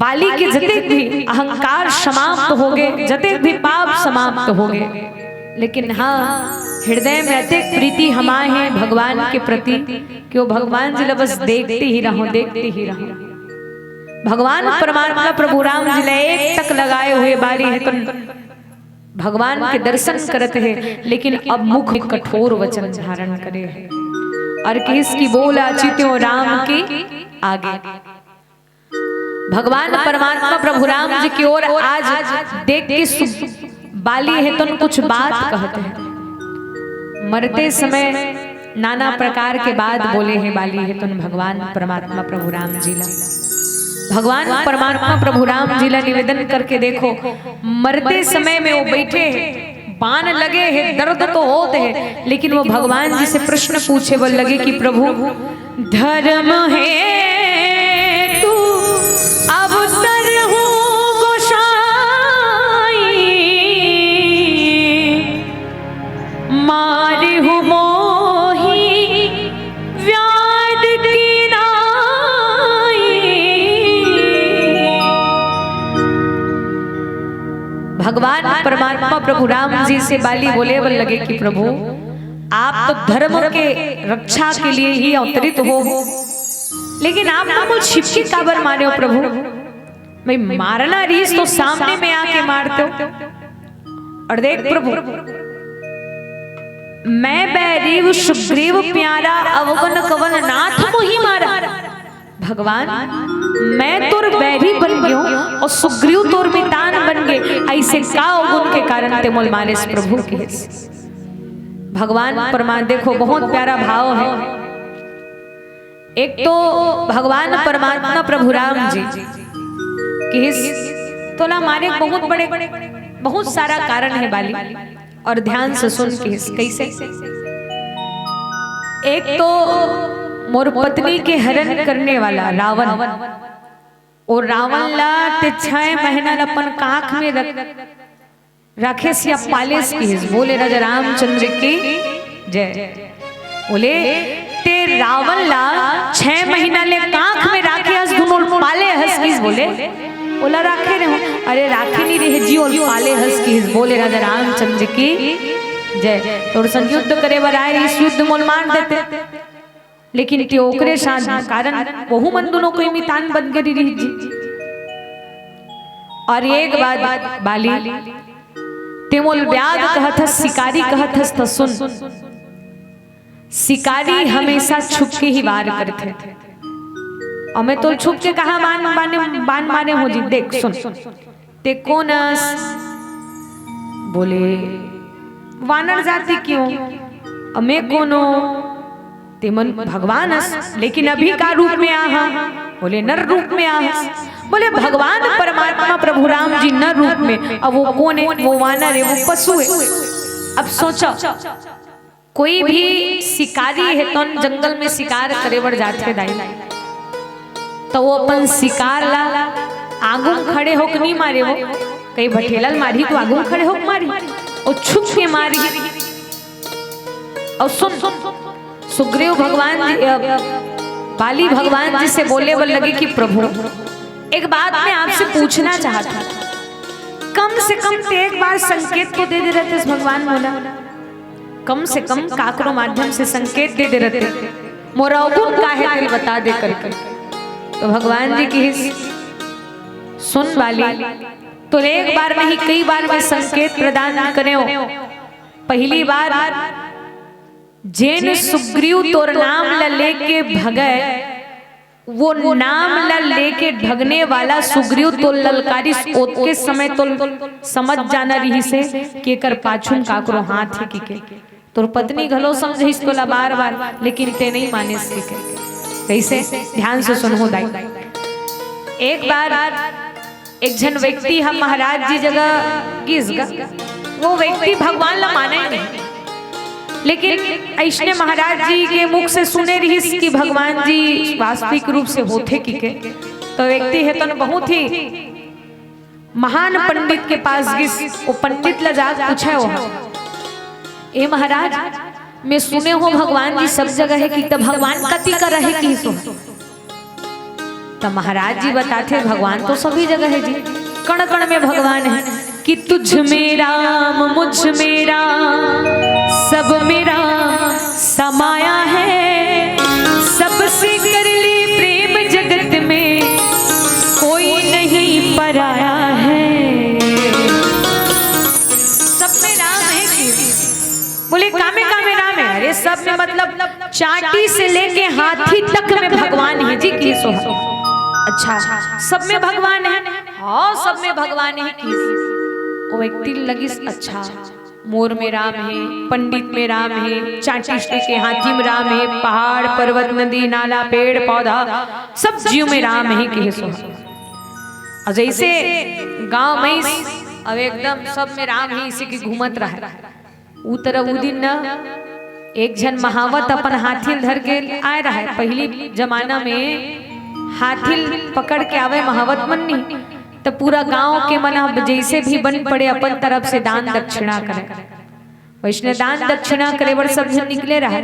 बाली के जतेक भी अहंकार समाप्त हो गए, जतेक भी पाप समाप्त हो गए, लेकिन हाँ, हृदय में अतेक प्रीति हमाए हे भगवान के प्रति कि वो भगवान जी ला बस देखते ही रहो, देखते ही रहो। भगवान परमात्मा प्रभु राम जी ला एक टक लगाए हुए बाली हे तोन भगवान के दर्शन करत हे, लेकिन अब मुख में कठोर वचन धारण करे हे और किहिस कि बोल आची त्यों राम के आगे। भगवान परमात्मा प्रभु राम जी की ओर आज देख के सु-, बाली हे तोन कुछ बात कहत हे। मरते समय नाना प्रकार के बात बोले हे बाली हे तोन भगवान परमात्मा प्रभु राम जी ला। भगवान परमात्मा प्रभु राम जी ला निवेदन करके देखो, मरते समय में वो बैठे हे, बाण लगे हे, दर्द तो होत हे, लेकिन वो भगवान जी से प्रश्न पूछे बर लगे कि प्रभु, धर्म हेतु अवतरहूँ गोसाई, मारहु मोहि व्याध की नाई। भगवान परमात्मा प्रभु राम जी से बाली बोले बर लगे कि प्रभु, आप तो धर्म के रक्षा के लिए ही अवतरित हो, लेकिन आप हमको छिपके काबर मारे हो प्रभु? भाई, मारना रहिस तो सामने में आके मारते हो। और देख प्रभु, मैं बैरी सुग्रीव प्यारा, अवगुन कवन नाथ मोहि मारा। भगवान, मैं तोर बैरी बन गयो और सुग्रीव तोर मितान बन गए, ऐसे का अवगुन के कारण ते मोल मारेस प्रभु के। भगवान परमात्मा, देखो बहुत प्यारा भाव है। एक तो भगवान परमात्मा प्रभु राम जी किहिस, तोला मारे बहुत बड़े, बहुत सारा कारण है बाली, और ध्यान से सुन किहिस, कैसे? एक तो मोर पत्नी के हरण करने वाला रावण, और रावण ला ते छह महीना ला अपन काख में रख, राखेस या पालेस किहिस। बोले राजा रामचंद्र की जय। बोले, ते रावण ला छह महीना ले काख में राखे हस, दुनो पाले हस किहिस। बोले, ओला राखे रहे हो? अरे राखे नहीं रहे जी, ओल पाले हस किहिस। बोले राजा रामचंद्र की जय। तोर संग युद्ध करे बर आए रहिस, युद्ध मोल मार देते, लेकिन ते ओकरे साथ, कारण वहू मन दुनो कोई मितान बन गए रहिस जी। और एक बात बाली, ते मोल व्याध कहत हस, शिकारी कहत हस, त सुन, शिकारी हमेशा छुप के ही वार करथे। और मैं तोल छुप के कहा बान माने, बान मारे हो जी, देख सुन, ते कोन अस? बोले, वानर जाति के हो। और मैं कोन हो? ते मन भगवान अस, लेकिन अभी का रूप में आहा? बोले, नर रूप में आहा। बोले, भगवान परमात्मा प्रभु राम जी नर रूप में, अब वो कोन है? वो वानर है, वो पशु है। अब सोचो, कोई भी शिकारी है तोन जंगल में शिकार करे बर जाथे दाई, तो वो अपन शिकार ला आगू में खड़े होके नहीं मारे, वो कहीं भठेला ल मारी तो आगू में खड़े होके मारी, वो छुप के मारी। और सुन, सुग्रीव भगवान जी, अ, बाली भगवान जी से बोले बर लगे कि प्रभु, एक बात मैं आपसे पूछना चाहता हूँ, कम से कम ते एक बार संकेत तो दे दे रहते भगवान मोला, कम से कम काकरो माध्यम से संकेत दे दे रहते, मोर अवगुण का है तेल बता दे करके। तो भगवान जी किहिस, सुन बाली, तोर एक बार नहीं कई बार मैं संकेत प्रदान करे हो। पहली बार, जेन सुग्रीव तोर नाम ला लेके भगे, वो नाम ला लेके भगने वाला सुग्रीव तोल ललकारिस, ओतके समय तोल समझ जाना रहिस हे कि एकर पाछू म काकरो हाथ हे कि के। तोर पत्नी घलो समझाइस तोला बार बार, लेकिन ते नहीं मानिस कि के। कैसे? ध्यान से सुनहु दाई। एक बार एक झन व्यक्ति ह महाराज जी जगह गिस गा। वो व्यक्ति भगवान ला माने नहीं, लेकिन ऐसने महाराज जी के मुख से सुने रहिस कि भगवान जी वास्तविक रूप से होथे कि के। तो व्यक्ति हे तो बहुत ही महान पंडित के पास गिस, वो पंडित ला जाके पूछे हो, "ए महाराज, मैं सुने हो भगवान जी सब जगह हे, कि त भगवान कति करा हे?" किहिस हो। त महाराज जी बताथे, "भगवान तो सभी जगह हे जी, कण कण में भगवान हे।" कि तुझ में राम, मुझ में राम, सब में राम समाया है। सबसे कर ले प्रेम जगत में, कोई नहीं पराया है। सब में राम हे कि? बोले, "कामे कामे राम हे?" अरे, सब में मतलब चांटी से लेके हाथी तक में भगवान हे जी, किहिस हो। अच्छा, सब में भगवान हे? हाँ, सब में भगवान हे कि? वो व्यक्ति लगिस, अच्छा, मोर में राम हे, पंडित में राम हे, चांटी से लेके हाथी में राम हे, पहाड़, पर्वत, नदी, नाला, पेड़, पौधा, सब जीव में राम हे, किहिस हो। अउ जइसे गांव में अउ एकदम सब में राम हे, इसी की घूमत रहे। उ तरह उ दिन न एक झन महावत अपन हाथी ल धर के आए रहे। पहिली जमाना में हाथी ल पकड़ के आवे महावत मन नी, त पूरा गांव के मन ह जइसे भी बन पड़े अपन तरफ से दान दक्षिणा करे। वइसने दान दक्षिणा करे बर सब झन निकले रहे,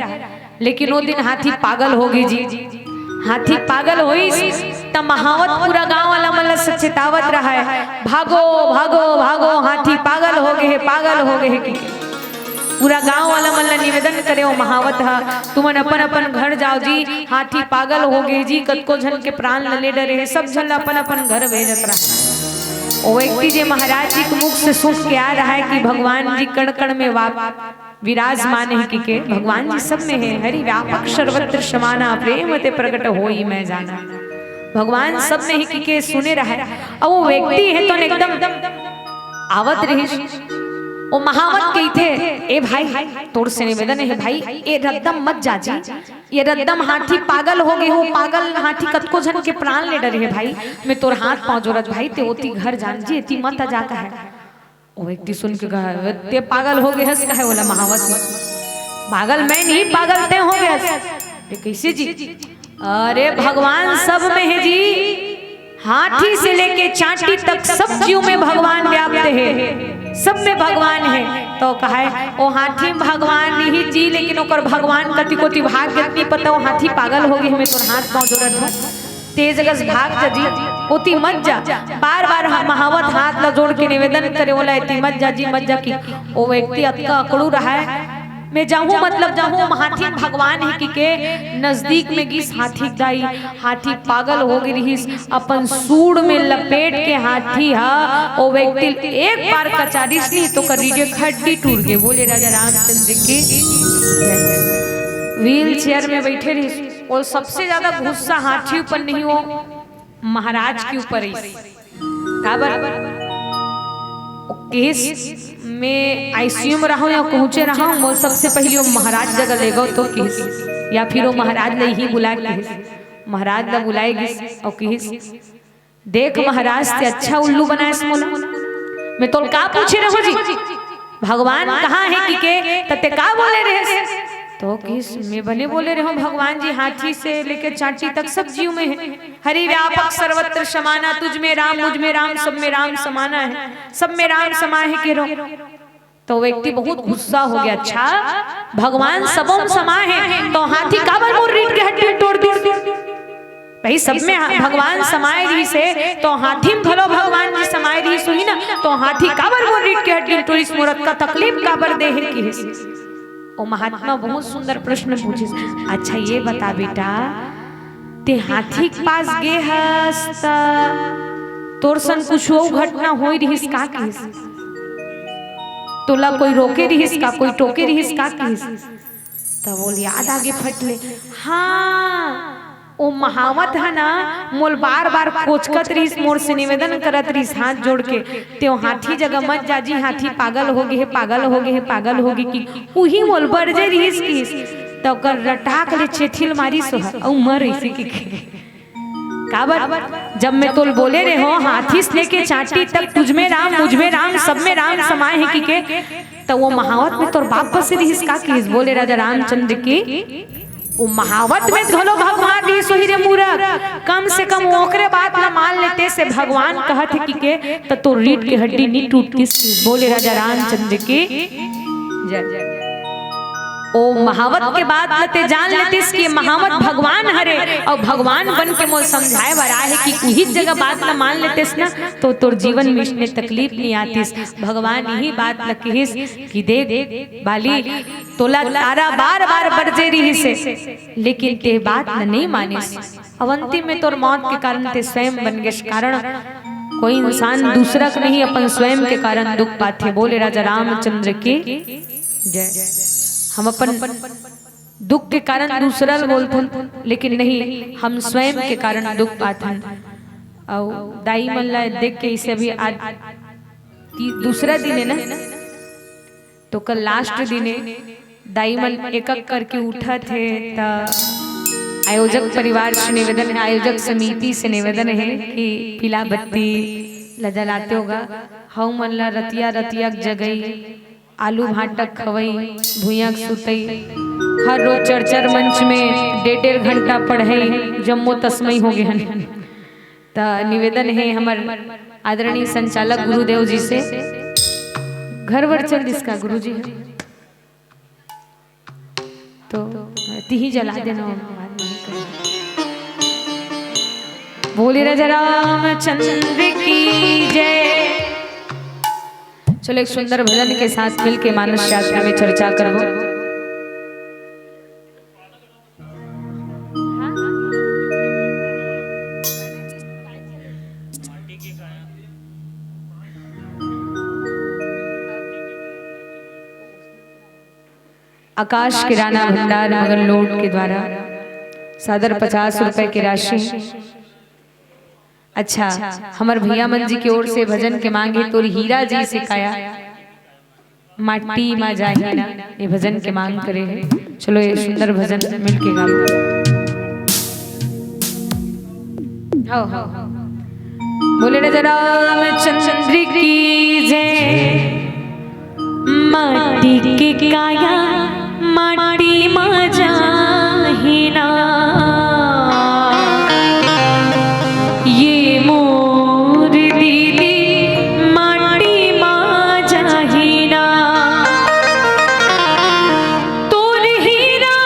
लेकिन ओ दिन हाथी पागल हो गे जी। हाथी पागल होइस त महावत पूरा गांव वाला मन ल सचेतावत रहे, "भागो, भागो, भागो, हाथी पागल हो गे हे, पागल हो गे हे" कि पूरा गांव वाला मन ल निवेदन करे ओ महावत ह, "तुमन अपन अपन घर जाओ जी, हाथी पागल हो गे जी, कतको झन के प्राण ल ले डरे हे।" सब झन ल अपन अपन घर भेजत रहे। ओ व्यक्ति जे महाराज जी के मुख से सुन के आ रहा है कि भगवान जी कण कण में वाप विराजमान हे कि के, भगवान जी सब में हे। "हरि व्यापक सर्वत्र समाना, प्रेम ते प्रगट होई मैं जाना।" भगवान सब में हे कि के सुने रहे। अब वो व्यक्ति हे तो एकदम आवत रहिस। ओ महावत कहिथे, "ए भाई, तोर से निवेदन हे भाई, ए रद्दम मत जा जी। ए रद्दम हाथी पागल हो गे हो, पागल हाथी कतको झन के प्राण ले डरे हे भाई। मैं तोर हाथ पांव जोरत भाई, ते ओती घर जान जी, एती मत आ जा" कहे। ओ व्यक्ति सुन के कहे, "ते पागल हो गे हस?" कहे ओला महावत, "पागल मैं नहीं, पागल ते हो गे हस।" "ये कइसे जी?" "अरे भगवान सब में हे जी, हाथी से लेके चांटी तक सब जीव में भगवान व्याप्त हे, सब में भगवान हे।" तो कहे, "ओ हाथी में भगवान नहीं जी, लेकिन ओकर भगवान कति कोती भाग गे, नइ पता, ओ हाथी पागल हो गे हे, मैं तोर हाथ पांव जोरत हूं।" तेज गज भाग जा जी, ओती मत जा। बार बार महावत हाथ ला जोड़ के निवेदन करे ओला, "एती मत जा जी, मत जा" कि ओ व्यक्ति अतका अकड़ू रहा है, "मैं जाहूं, मतलब जाहूं, हाथी भगवान हे" कि के नजदीक में गिस हाथी दाई, हाथी पागल हो गे रिहिस, अपन सूंड़ में लपेट के हाथी हा ओ व्यक्ति एक बार कचारिस नी तो कर रीढ़े के हड्डी टूट गे। बोले राजा रामचंद्र की। व्हील चेयर में बैठे रिहिस। अउ सबसे ज्यादा गुस्सा हाथी ऊपर नहीं, ओ महाराज के ऊपर हे। काबर? ओ केस में आईसीयू में रहूं या पहुंचे रहूं, मोला सबसे पहिली ओ महाराज जगह लेगो तो किहिस, या फिर ओ महाराज ल ही बुला किहिस। महाराज ल बुलाए गिस अउ किहिस, "देख महाराज, ते अच्छा उल्लू बनाएस मोला। मैं तोल का पूछे रहूं जी? भगवान कहां हे?" कि के, "त ते का बोले रहेस?" तो किहिस, "मैं बने बोले रहूं, भगवान जी हाथी से लेके चांटी तक सब जीव में हे। हरि व्यापक सर्वत्र समाना, तुझ में राम, मुझ में राम, सब में राम समाना है, सब में राम समा है" के रो। तो व्यक्ति बहुत गुस्सा हो गया, "अच्छा, भगवान सबो में समा है, तो हाथी काबर मोर रीढ़ के हड्डी तोड़ दिस? भाई, सब में हा-, भगवान समाए रिहिस हे, तो हाथी में घलो भगवान जी समाए रिहिस होही ना, तो हाथी काबर मोर रीढ़ के हड्डी तोड़िस, मोर अतका तकलीफ काबर दे हे?" किहिस। ओ महात्मा बहुत सुंदर प्रश्न पूछिस, "अच्छा ये बता बेटा, ते हाथी के पास गे हस त तोर संग कुछ अउ घटना होई रिहिस का?" किहिस। "तोला कोई रोके रिहिस का, कोई टोके रिहिस का?" किहिस। तब ओला याद आगे फट ले, "हां, ओ महावत ह ना, मोल बार-बार कोचकत रिहिस, मोर से निवेदन करत रिहिस हाथ जोड़ के, 'तें ओ हाथी जगह मत जा जी, हाथी पागल हो गे हे, पागल हो गे हे, पागल हो गे,' कि उही मोल बरजे रिहिस" किहिस। त ओकर रटाक ले चेठिल मारिस ओह, अउ मर अइसे कि काबर? जब मैं तोल बोले रेहों, हाथी से लेके चांटी तक तुझ में राम, मुझ में राम, सब में राम समाए हे कि के, त ओ महावत में तोर बाप बसे रिहिस का किहिस? बोले राजा रामचंद्र की। वो महावत में घलो भगवान रिहिस होही रे मूरख। कम से कम ओकरे बात ला मान लेते से भगवान कहत हे कि के, त तोर रीढ़ के हड्डी नी टूटतिस। बोले राजा रामचंद्र की जय। ओ महावत के बात ला ते जान लेतिस कि महावत भगवान हरे, अउ भगवान बन के मोर समझाए बर आए हे कि उही जगह बात ला मान लेतिस ना, तो तोर जीवन में इसने तकलीफ नहीं आतिस। भगवान यही बात ला कहिस कि देख बाली, तोला तारा बार बार बरजे रिहिस हे, लेकिन ते बात ल नहीं मानिस। अवंती में तोर मौत के कारण ते स्वयं बन गेस। कारण कोई इंसान दूसरा के नहीं, अपन स्वयं के कारण दुख पाथे। बोले राजा रामचंद्र की जय। हम अपन दुख के कारण दूसरा ल बोलथन, लेकिन नहीं, हम स्वयं के कारण दुख पाथन। अउ दाई मन ला देख के इसे अभी आज ती-, दूसरा दिन है ना, तो कल लास्ट दिन है। दाई मन एक एक करके उठत हे, त आयोजक परिवार से निवेदन है, आयोजक समिति से निवेदन है कि पीला बत्ती ला जलाते होगा। हऊ मन ला रतिया रतिया जगई, आलू भांटा खवई, भुइयां के सुतई, हर रोज चर चर मंच में डेढ़ डेढ़ घंटा पढ़ई, जम्मो तस्मई हो गे हन। त निवेदन है हमर आदरणीय संचालक गुरुदेव जी से, घर वर चल दिस का गुरु जी है, तो तिही जला देना। बोले राजा रामचंद्र की जय। चलो, एक सुंदर भजन के साथ मिलके मानस शास्त्र में चर्चा करबो। आकाश किराना भंडार मगर लोड के द्वारा सादर पचास रुपए की राशि। अच्छा, हमर भैया मन जी की ओर से भजन के मांग है, तोर हीरा जइसे काया माटी मा जाही ना, ये भजन के मांग करे है। चलो, ये सुंदर भजन मिलके गाओ। हो, हो। बोले राजा रामचंद्र की जय। माटी के काया माटी मा जाही ना, ये मोर दीदी माटी मा जाही ना। तोर हीरा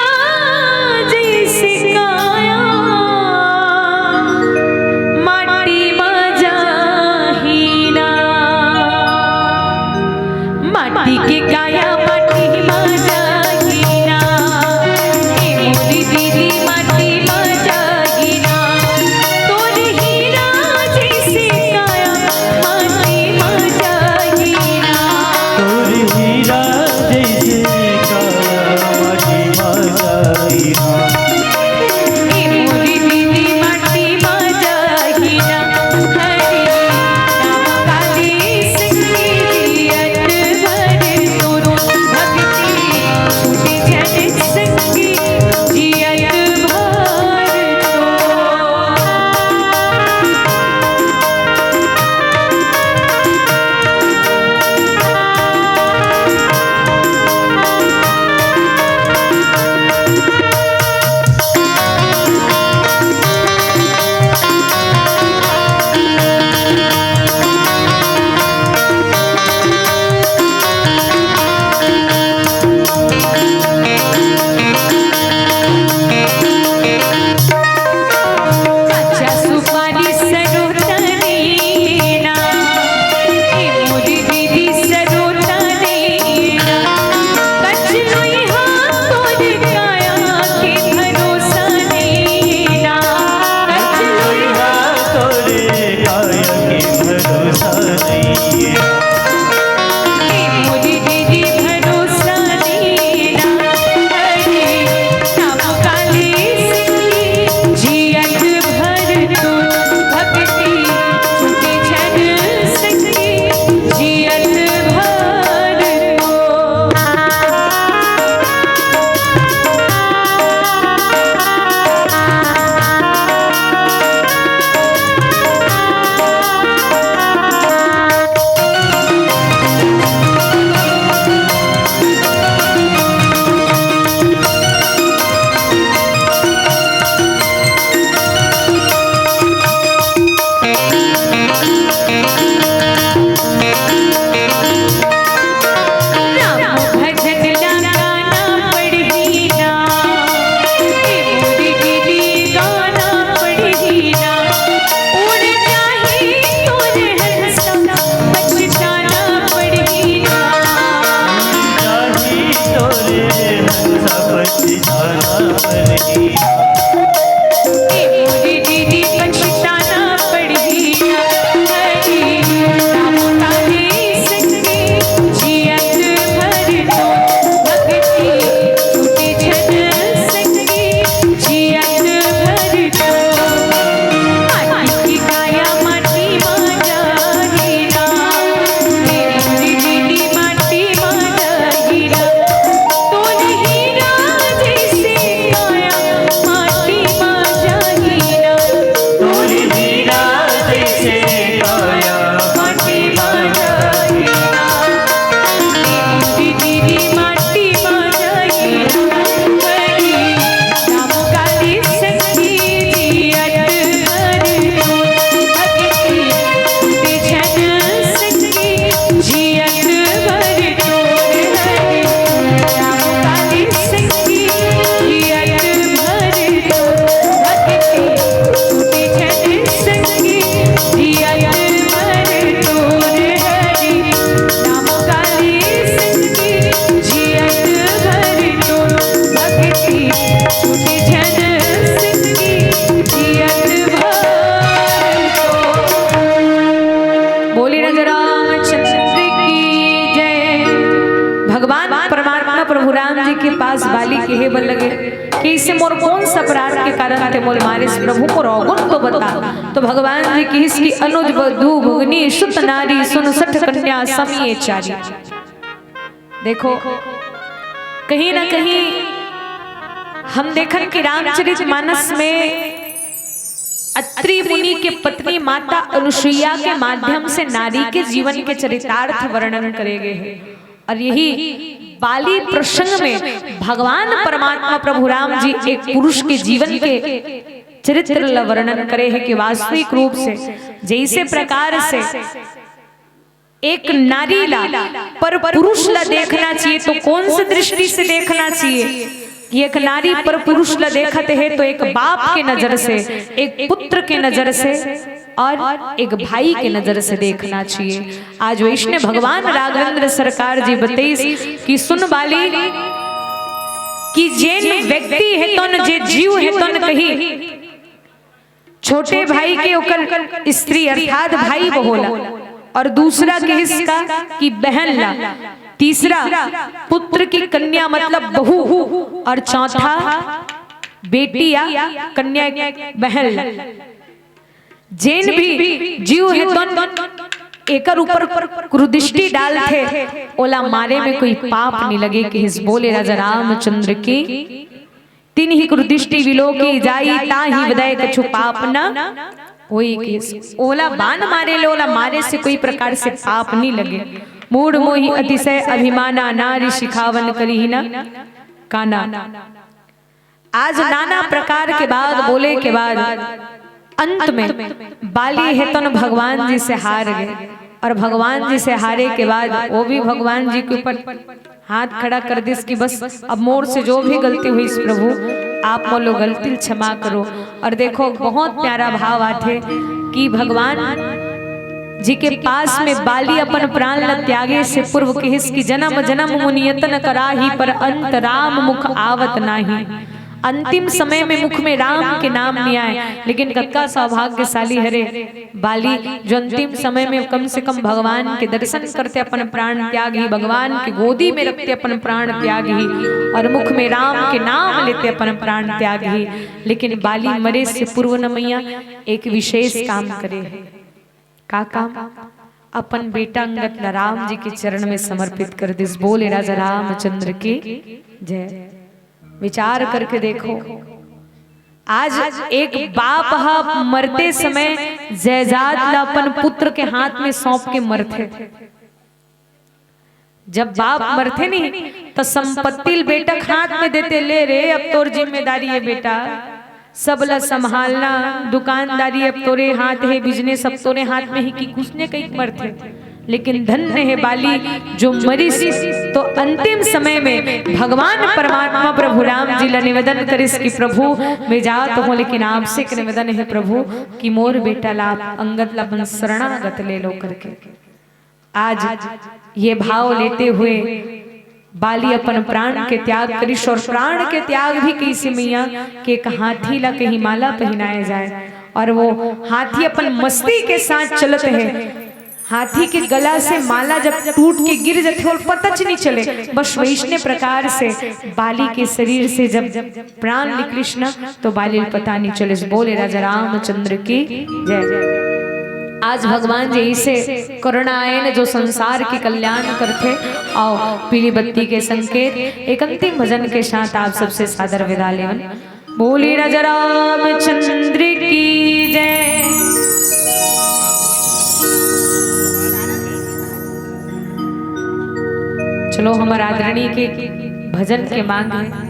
जइसे काया माटी मा जाही ना। माटी के काया माटी मा जाही ना। ए मोरी दीदी माटी मा जाही ना। तोर हीरा जइसे काया माटी मा जाही ना। तोर हीरा जइसे काया माटी मा जाही ना। ए मोरी दीदी माटी मा जाही ना। हरि नाम काली संगी जियत भर तोरो भक्ति छूटे जन संगी जियत भर तोरो। राम जी के पास बाली कहे बर लगे कि इसे मोर कौन सा अपराध के कारण ते मोल मारिस, प्रभु मोर अवगुण तो बता। तो भगवान जी किहिस कि अनुज वधु भोगिनी सुत नारी सुन सठ कन्या सम ये चारी। देखो, कहीं ना कहीं हम देखन कि रामचरित मानस में अत्रि मुनि के पत्नी माता अनुसुईया के माध्यम से नारी के जीवन के चरितार्थ वर्णन करे गए हैं। और यही बाली प्रसंग में भगवान परमात्मा प्रभु राम जी एक पुरुष के जीवन के चरित्र ला वर्णन करे हैं कि वास्तविक रूप से जैसे प्रकार से एक नारी ला पर पुरुष ला देखना चाहिए, तो कौन सी दृष्टि से देखना चाहिए कि एक नारी पर पुरुष ला देखत है तो एक बाप के नजर से, एक पुत्र के नजर से और एक भाई के नजर से देखना चाहिए। आज वैष्णव भगवान राघवेंद्र सरकार जी बतैस कि सुन बाली कि जेन व्यक्ति है तन, जे जीव है तन कही छोटे भाई के ओकर स्त्री अर्थात भाई बहोला, और दूसरा किहिस का कि बहन ला, तीसरा पुत्र की कन्या मतलब बहू, और चौथा बेटी या कन्या बहन ला। जेन भी जीव है तन एकर ऊपर कुदृष्टि डालथे, ओला मारे में कोई पाप नहीं लगे। किहिस बोले राजा रामचंद्र की तिनहि कुदृष्टि विलोकी जाई, ताहि हृदय कछु पाप न होई। किहिस ओला बाण मारे ले, ओला मारे से कोई प्रकार से पाप नहीं लगे। मूढ़ मोहि अतिशय अभिमाना, नारी सिखावन करिहि न काना। आज नाना प्रकार के बात बोले के बाद अंत में बाली है तन भगवान जी से हार गए, और भगवान जी से हारे के बाद वो भी भगवान जी के ऊपर हाथ खड़ा कर दिस कि बस अब मोर से जो भी गलती हुई प्रभु, आप मोलो गलती क्षमा करो। और देखो, बहुत प्यारा भाव आथे कि भगवान जी के पास में बाली अपन प्राण ल त्यागे से पूर्व किहिस कि जन्म जन्म मुनि यतन कराही, पर अंत राम मुख आवत नाही। अंतिम समय में मुख में राम के नाम नहीं आए, लेकिन कतका सौभाग्यशाली हरे बाली, जो अंतिम समय में कम से कम भगवान के दर्शन करते अपन प्राण त्याग ही, भगवान के गोदी में रखते अपन प्राण त्याग ही, और मुख में राम के नाम लेते अपन प्राण त्याग ही। लेकिन बाली मरे से पूर्व न मैया एक विशेष काम करे है। का काम? अपन बेटा अंगद ला राम जी के चरण में समर्पित कर दिस। बोले राजा रामचंद्र की जय। विचार करके देखो, आज एक बाप ह मरते समय जायदाद ला अपन पुत्र के हाथ में सौंप के मरथे। जब बाप मरथे नहीं, तो संपत्ति ल बेटा के हाथ में देते, ले रे, अब तोर जिम्मेदारी है बेटा, सब ला संभालना, दुकानदारी अब तोरे हाथ है, बिजनेस अब तोरे हाथ में ही, कि कुछ ने कहीं मरथे। लेकिन धन्य है बाली जो मरिस, तो अंतिम समय में भगवान परमात्मा प्रभु राम जी ला निवेदन करिस कि प्रभु, मैं जात हूँ, लेकिन आपसे एक निवेदन है प्रभु कि मोर बेटा ला आप अंगद ला अपन शरणागत ले लो करके। आज ये भाव लेते हुए बाली अपन प्राण के त्याग करिस, और प्राण के त्याग भी कैसे मैया, के एक हाथी ला कहीं माला पहनाया जाए, और वो हाथी अपन मस्ती के साथ चलत है। हाथी के गला से माला जब टूट के गिर जाथे, और पता च नहीं चले। बस वैसने प्रकार से बाली के शरीर से जब प्राण निकलिस ना, तो बाली ल पता नहीं चलिस। बोले राजा रामचंद्र की जय। आज भगवान जी से करुणा आए न, जो संसार के कल्याण करथे। अउ पीली बत्ती के संकेत एक अंतिम भजन के साथ आप सबसे सादर विदा लेवन। बोले राजा रामचंद्र की जय। चलो, हमर आदरणीय के भजन के मांग है।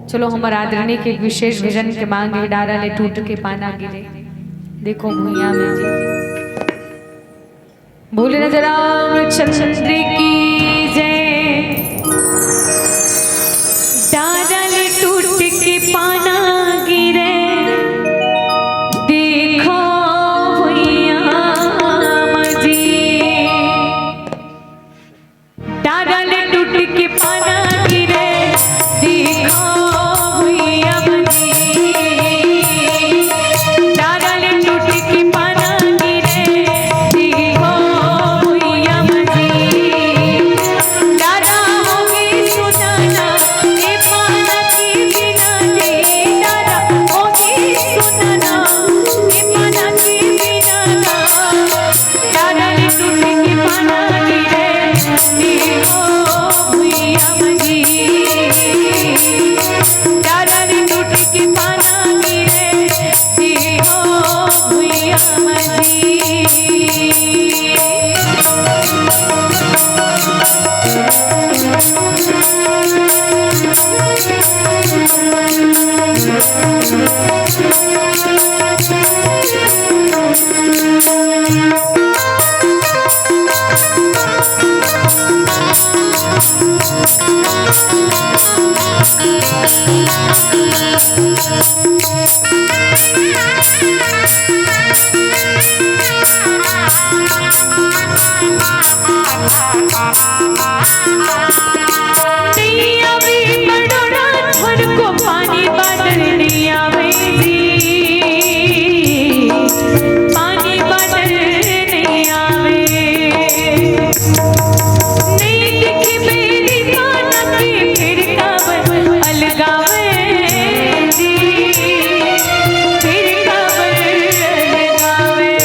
चलो, हमर आदरणीय के एक विशेष भजन के मांग है, डारा ले टूट के पाना गिरे, देखो भुइयां में जी। बोले राजा रामचंद्र की जय। डारा ले टूट के पाना गिरे, देखो भुइयां में जी। डारा ले नैया में पड़ोना झन को पानी बादल नैया में जी, पानी बादल नैया में। नई दिखी मेरी माना के फिर काबर अलगावे जी, फिर काबर अलगावे।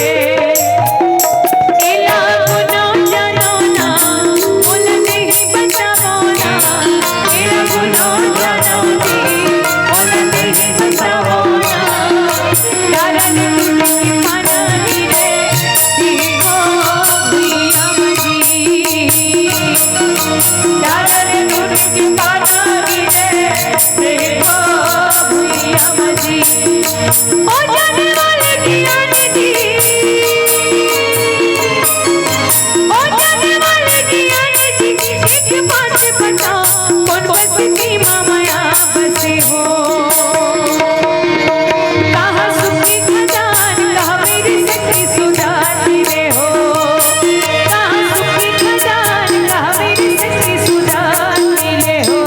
एला कोनो जानो ना, ओला नहीं बतावो ना। एला कोनो जानो जी, ओला नहीं बतावो ना। दरद टूट के पाना गिरे, देखो भैया मजी। दरद टूट के पाना गिरे, देखो भैया मजी। ओ जाने वाले की आने दी, ओ जाने वाले की आने दी, एक बात बताओ, कौन बस्ती मा माया बसे हो? कहाँ सुखी खजान, कहाँ मेरी सखी सुजान मिले हो? कहाँ सुखी खजान, कहाँ मेरी सखी सुजान मिले हो?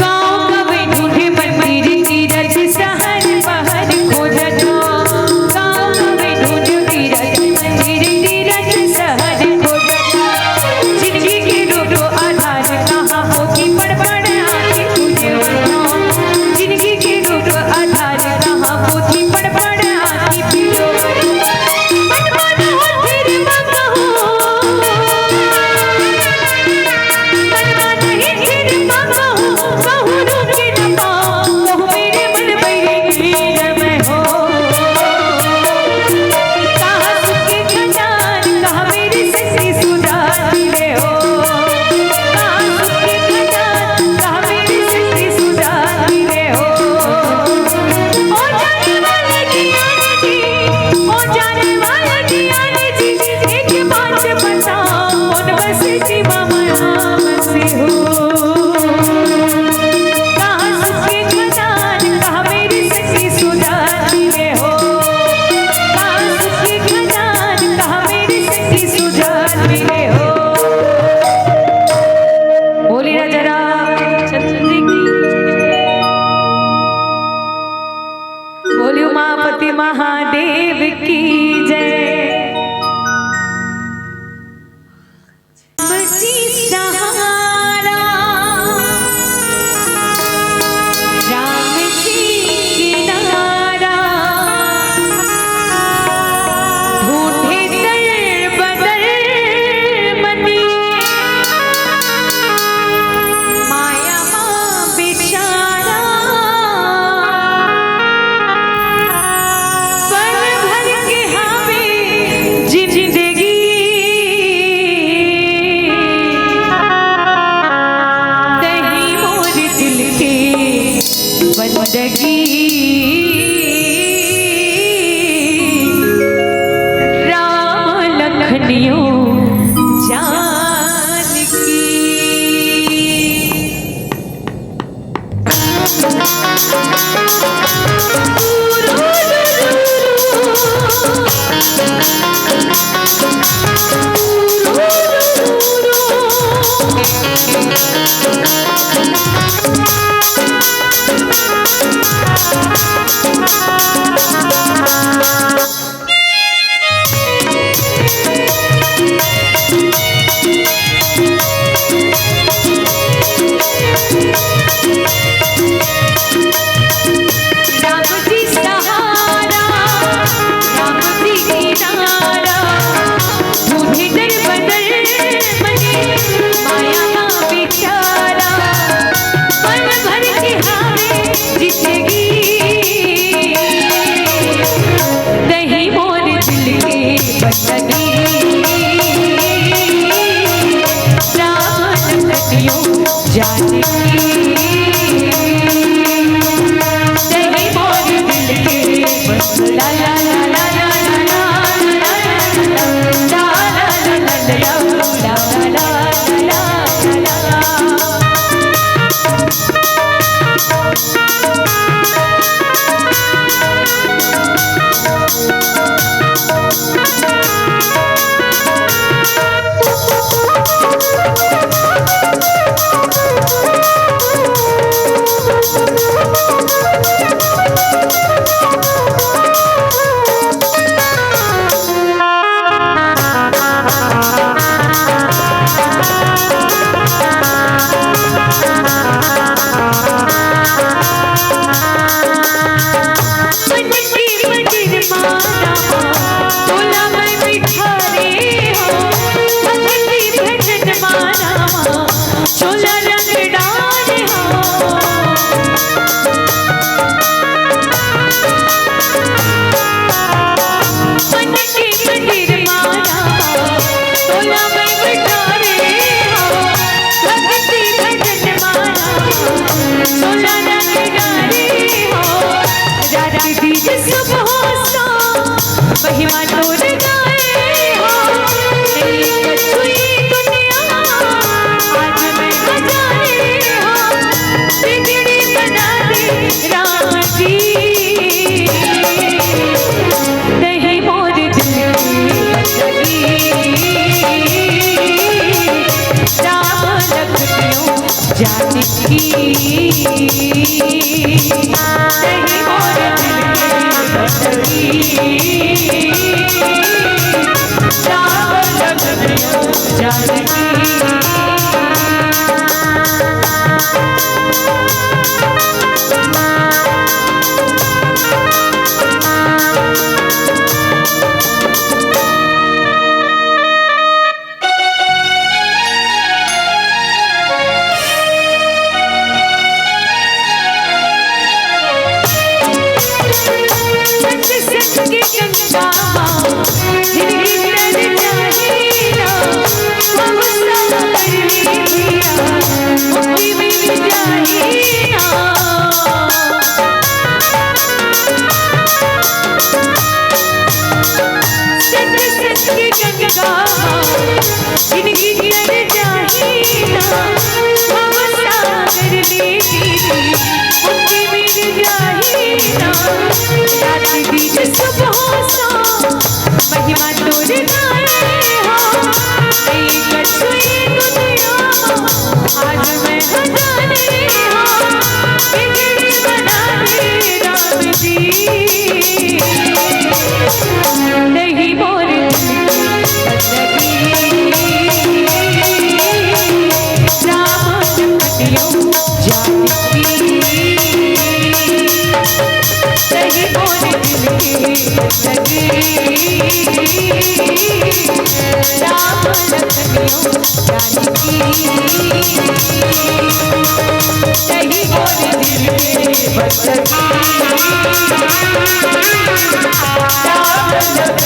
गाँव गवे ढूंढे मंदिर तीरथ, शहर पहाड़ खोजत हो। गाँव गवे ढूंढे तीरथ, मंदिर तीरथ, शहर खोजत हो। जिंदगी के रूप आधार कहाँ होती, पड़ पड़ आके तुझे उठाओ। जिंदगी के रूप आधार कहाँ होती, पड़ पड़ आके तुझे उठाओ। मन मन हो फिर मत हो। बोली राजा रामचंद्र की। बोली उमापति महादेव की जय। राम जी सहारा, राम जी किनारा, ढूंढे दर बदर मनी, माया मा बेचारा। पल भर के हावे जिंदगी, तही मोर दिल के बंदगी। राम लखनियो जानकी। महिमा तोर गाए हो, तेरी कछुई दुनिया, आज मैं हजारे हो, बिगड़ी बना दे राम जी। नहीं मोर दिल की बंदगी, राम लखनऊ जानकी। नहीं मोर दिल के बंदगी, राम लखनऊ जानकी।